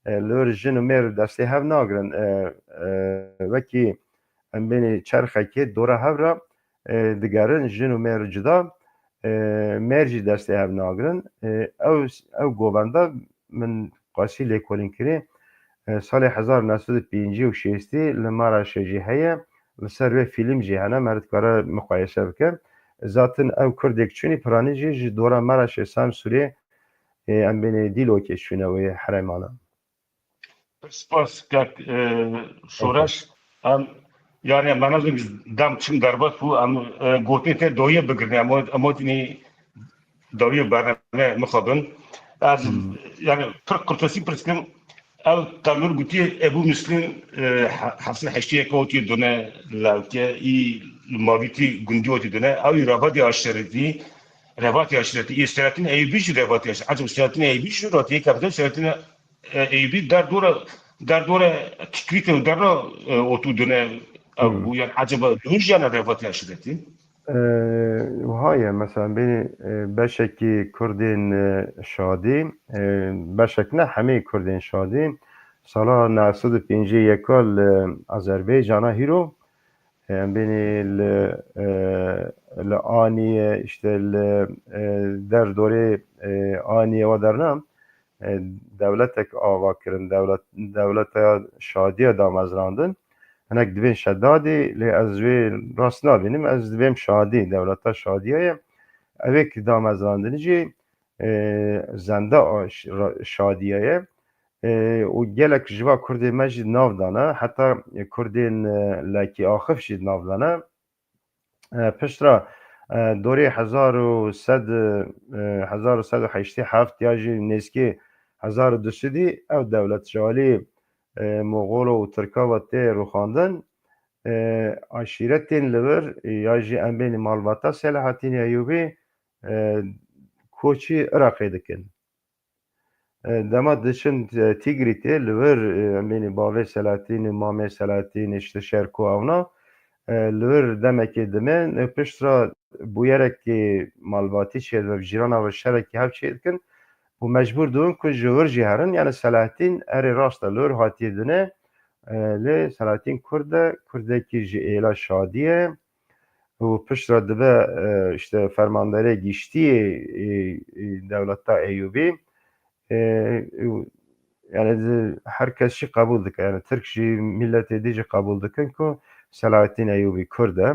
e, li wir jin û mêr destê hev nagirin. E, e, wekî em bênî çerxekê dora hev re, e, digerin, jin û mêr cuda, e, mêr jî destê hev nagirin. E, ew, ew govenda min qasî lêkolîn kirî, e, salê hezar neh sed û pêncî û şêstî li Maraşê jî heye, li ser wê fîlm jî hene, meriv dikare miqayese bike. Zaten ew kurdek çûnî piranî jî ji dora Maraşê Samsûrê, e, em bênê Dîlokê çûne wê herêmana. Pir spas kek, e, Şoreş. Em, yani, em nazim dem çim derbas bû, em, e, gotinê te dawiyê bigirin, em, em, em, Dawiyê bername mixabin. Ez, Hmm. yani, pir kurtasî pirs kim. Ew Temur gotî Ebû Muslim, e, he-, heft sed heştê yek otî done lewke, î mavîtî gundî otî done. Ew î revatî aşiretî, revatî aşiretî, î Selahattin Eyyûbî jî revatî aşiretî. Acaba Selahattin Eyyûbî jî revatî yek heft Selahattin, e, Eyyûbî derdora, derdora Tikrîtê û derra, e, otû done ew Hmm. bû. Yani, acaba li wir jî hene revatî aşiretî? E, wiha ye, mesela, bênî, e, beşekî Kurdên, e, Şadî, e, beşek ne, hemî Kurdên Şadî, sala neh sed û pêncî yeka li Azerbaycana hîro, e, em bênî li, e, li Aniyê, işte, li, e, derdorê, e, Aniyê wa derna, e, dewletek ava kirin, dewlet, dewleta Şadiya damezrandin. Hinek dibên Şedadî, lê ez wê rast nabînim, ez dibêm Şadî, dewleta Şadiya ye. Evê ki damezrandin jî, e, zenda a ş-, ra-, Şadiya ye. E, û gelek ji va Kurdê me jî nav dane, heta Kurdên, e, Lekî Axif jî nav dane. E, piştre, e, dorê hezar û sed, e, hezar û sed û heştê heft ya jî nêzîkî hezar û du sedî ew dewlet ji alî, e, Moxolo û Tirka ve tê rûxandin. E, aşîretên li vir, e, ya jî em bênî malbata Selahattîn Eyyûbî, e, koçî Iraqê dikin. E, dema diçin, e, Tîgrîtê, li vir, e, em bênî bavê Selahattîn û mamê Selahattîn, işte Şerko ewna, e, li vir demekê dimin, e, piştre bûyerekê malbatî çêdibe, bi cîrana ve şerekî hev çêdikin û mecbûr dibin ku ji vir jî herin, yani Selahattîn erê rast e, li vir hatiye dine, e, lê Selahattîn Kurd e, Kurdekî ji êla Şadî ye. û piştre dibe, e, işte, fermanderê giştî yê, e, e, dewleta Eyûbî. E, û, yani, di-, her kes jî qebûl dike. Yani, Tirk jî, miletê dî jî qebûl dikin ku Selahattîn Eyûbî Kurd e.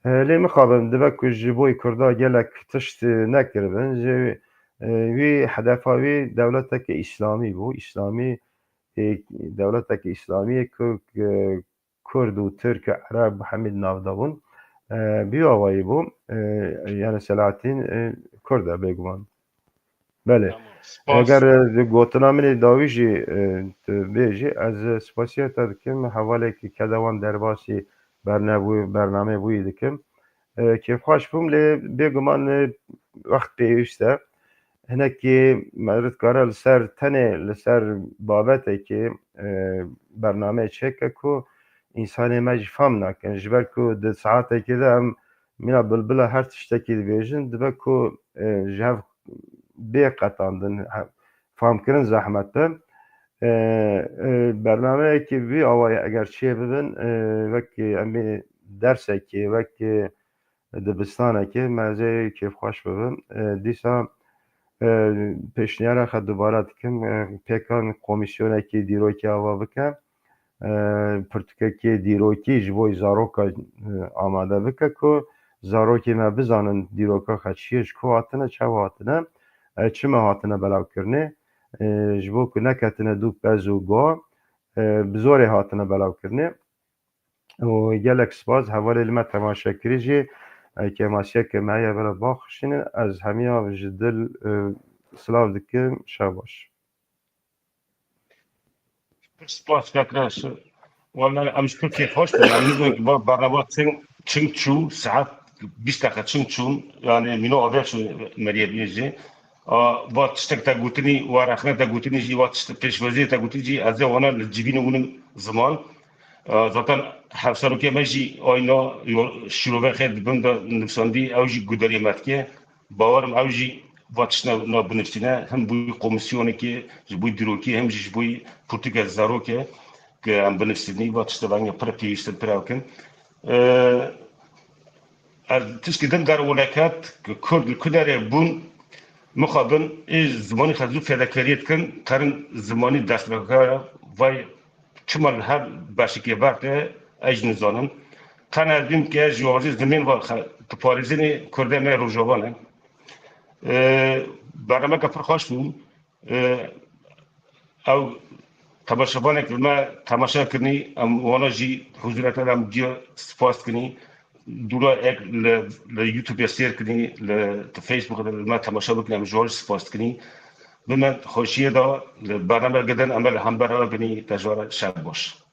E, lê mixabin dibe ku ji bo Kurda gelek tişt nekiribin. Ji, e, wî hedefa wî dewleteke îslamî bû. Îslamî, e, dewleteke îslamî ye ku, e, Kurd û Tirk, Ereb, hemî di nav de bûn. E, bi wî awayî bû. E, yani Selahattîn, e, Kurd e bêguman. Belê. Tamam, spas. Eger, e, di gotina min ê dawî jî, e, tu bêjî, ez, e, spasiya te dikim. Hevalekî kedewan derbasî bernebû-, bernameyê bûyî dikim. E, kêfxweş bûm, lê bêguman, e, wext pêwîst e. Hinekî meriv dikare li ser tenê, li ser babetekê, e, bername çêke ku însanê me jî fam nakin. Ji ber ku di saetekê de em mîna bilbila her tiştekî dibêjin, dibe ku, e, ji hev bê qetandin, he-, famkirin zehmet be. E, e, bernameyekî vî awayî eger çê bibin, e, wekî em bê dersekê, wekî dibistanekê, me ez ê kêfxweş bibim. E, dîsa, e, pêşniyara xwe dubare dikim. E, pêkan komîsyonekî dîrokî ava bike. E, pirtûkekê dîrokî ji bo zaroka, e, amade bike ku zarokê me bizanin dîroka xwe çi ye, ji ku hatine, çawa hatine, e, çima hatine belavkirinê. E, ji bo ku neketine dû pez û go, e, bi zorê hatine belavkirinê. Û gelek spas, hevalê li me temaşe kirî jî, e, kêmasiyeke me heye, bira baxişînin. Ez hemiya ji dil, e, silav dikim, şev baş. Pir spas, kekreş. Wala em ji Tirkiyê xweş bin. Em nizin ki va bernama çing, çing çû, saet bîst deqe çing çûn, yani mîno avê çû meriyê bî jî. A, va tiştek te gotinî, wa rexne te gotinî jî, va tiştek pêşweziyê te gotinî jî, ez ê wana li civînê winim ziman. A, zaten hevserokê me jî ayna yo-, şîrove xêr dibin de nivîsandî, ew jî guderiyê me dike. Bawerim ew jî va tiştine na binivîsîne, him bûyî komîsyonekê, ji bûyî dîrokî, him jî ji bûyî pirtûkê zarokê ke em binivîsînî, va tişte venge pir pêwîstin pir ew kin. Ee, ez tişkî din der woneket ke Kurd li ku derê bûn, mixabin ê zimanî xwe zû fêdekariyê dikin, terin zimanî dest bi kar e, vay çima li her beşikê verte, ez jî nizanim. Tenê ez bîm ke ji wazî zimên ve xe-, diparêzinê Kurdê me Rojava ne. Ee, bernameke pir xweş bû. Ee, ew temaşevanek li me temaşe kirinî, em wana jî huzureta em diya spas dikinî. Dûra ek li, li YouTube sêr kirinî, li, li Facebook de li me temaşe bikin, em ji wan jî spas dikinî. Bi me xweşiyê de li bername gidin, em li hember re binî, te ji we re şev baş.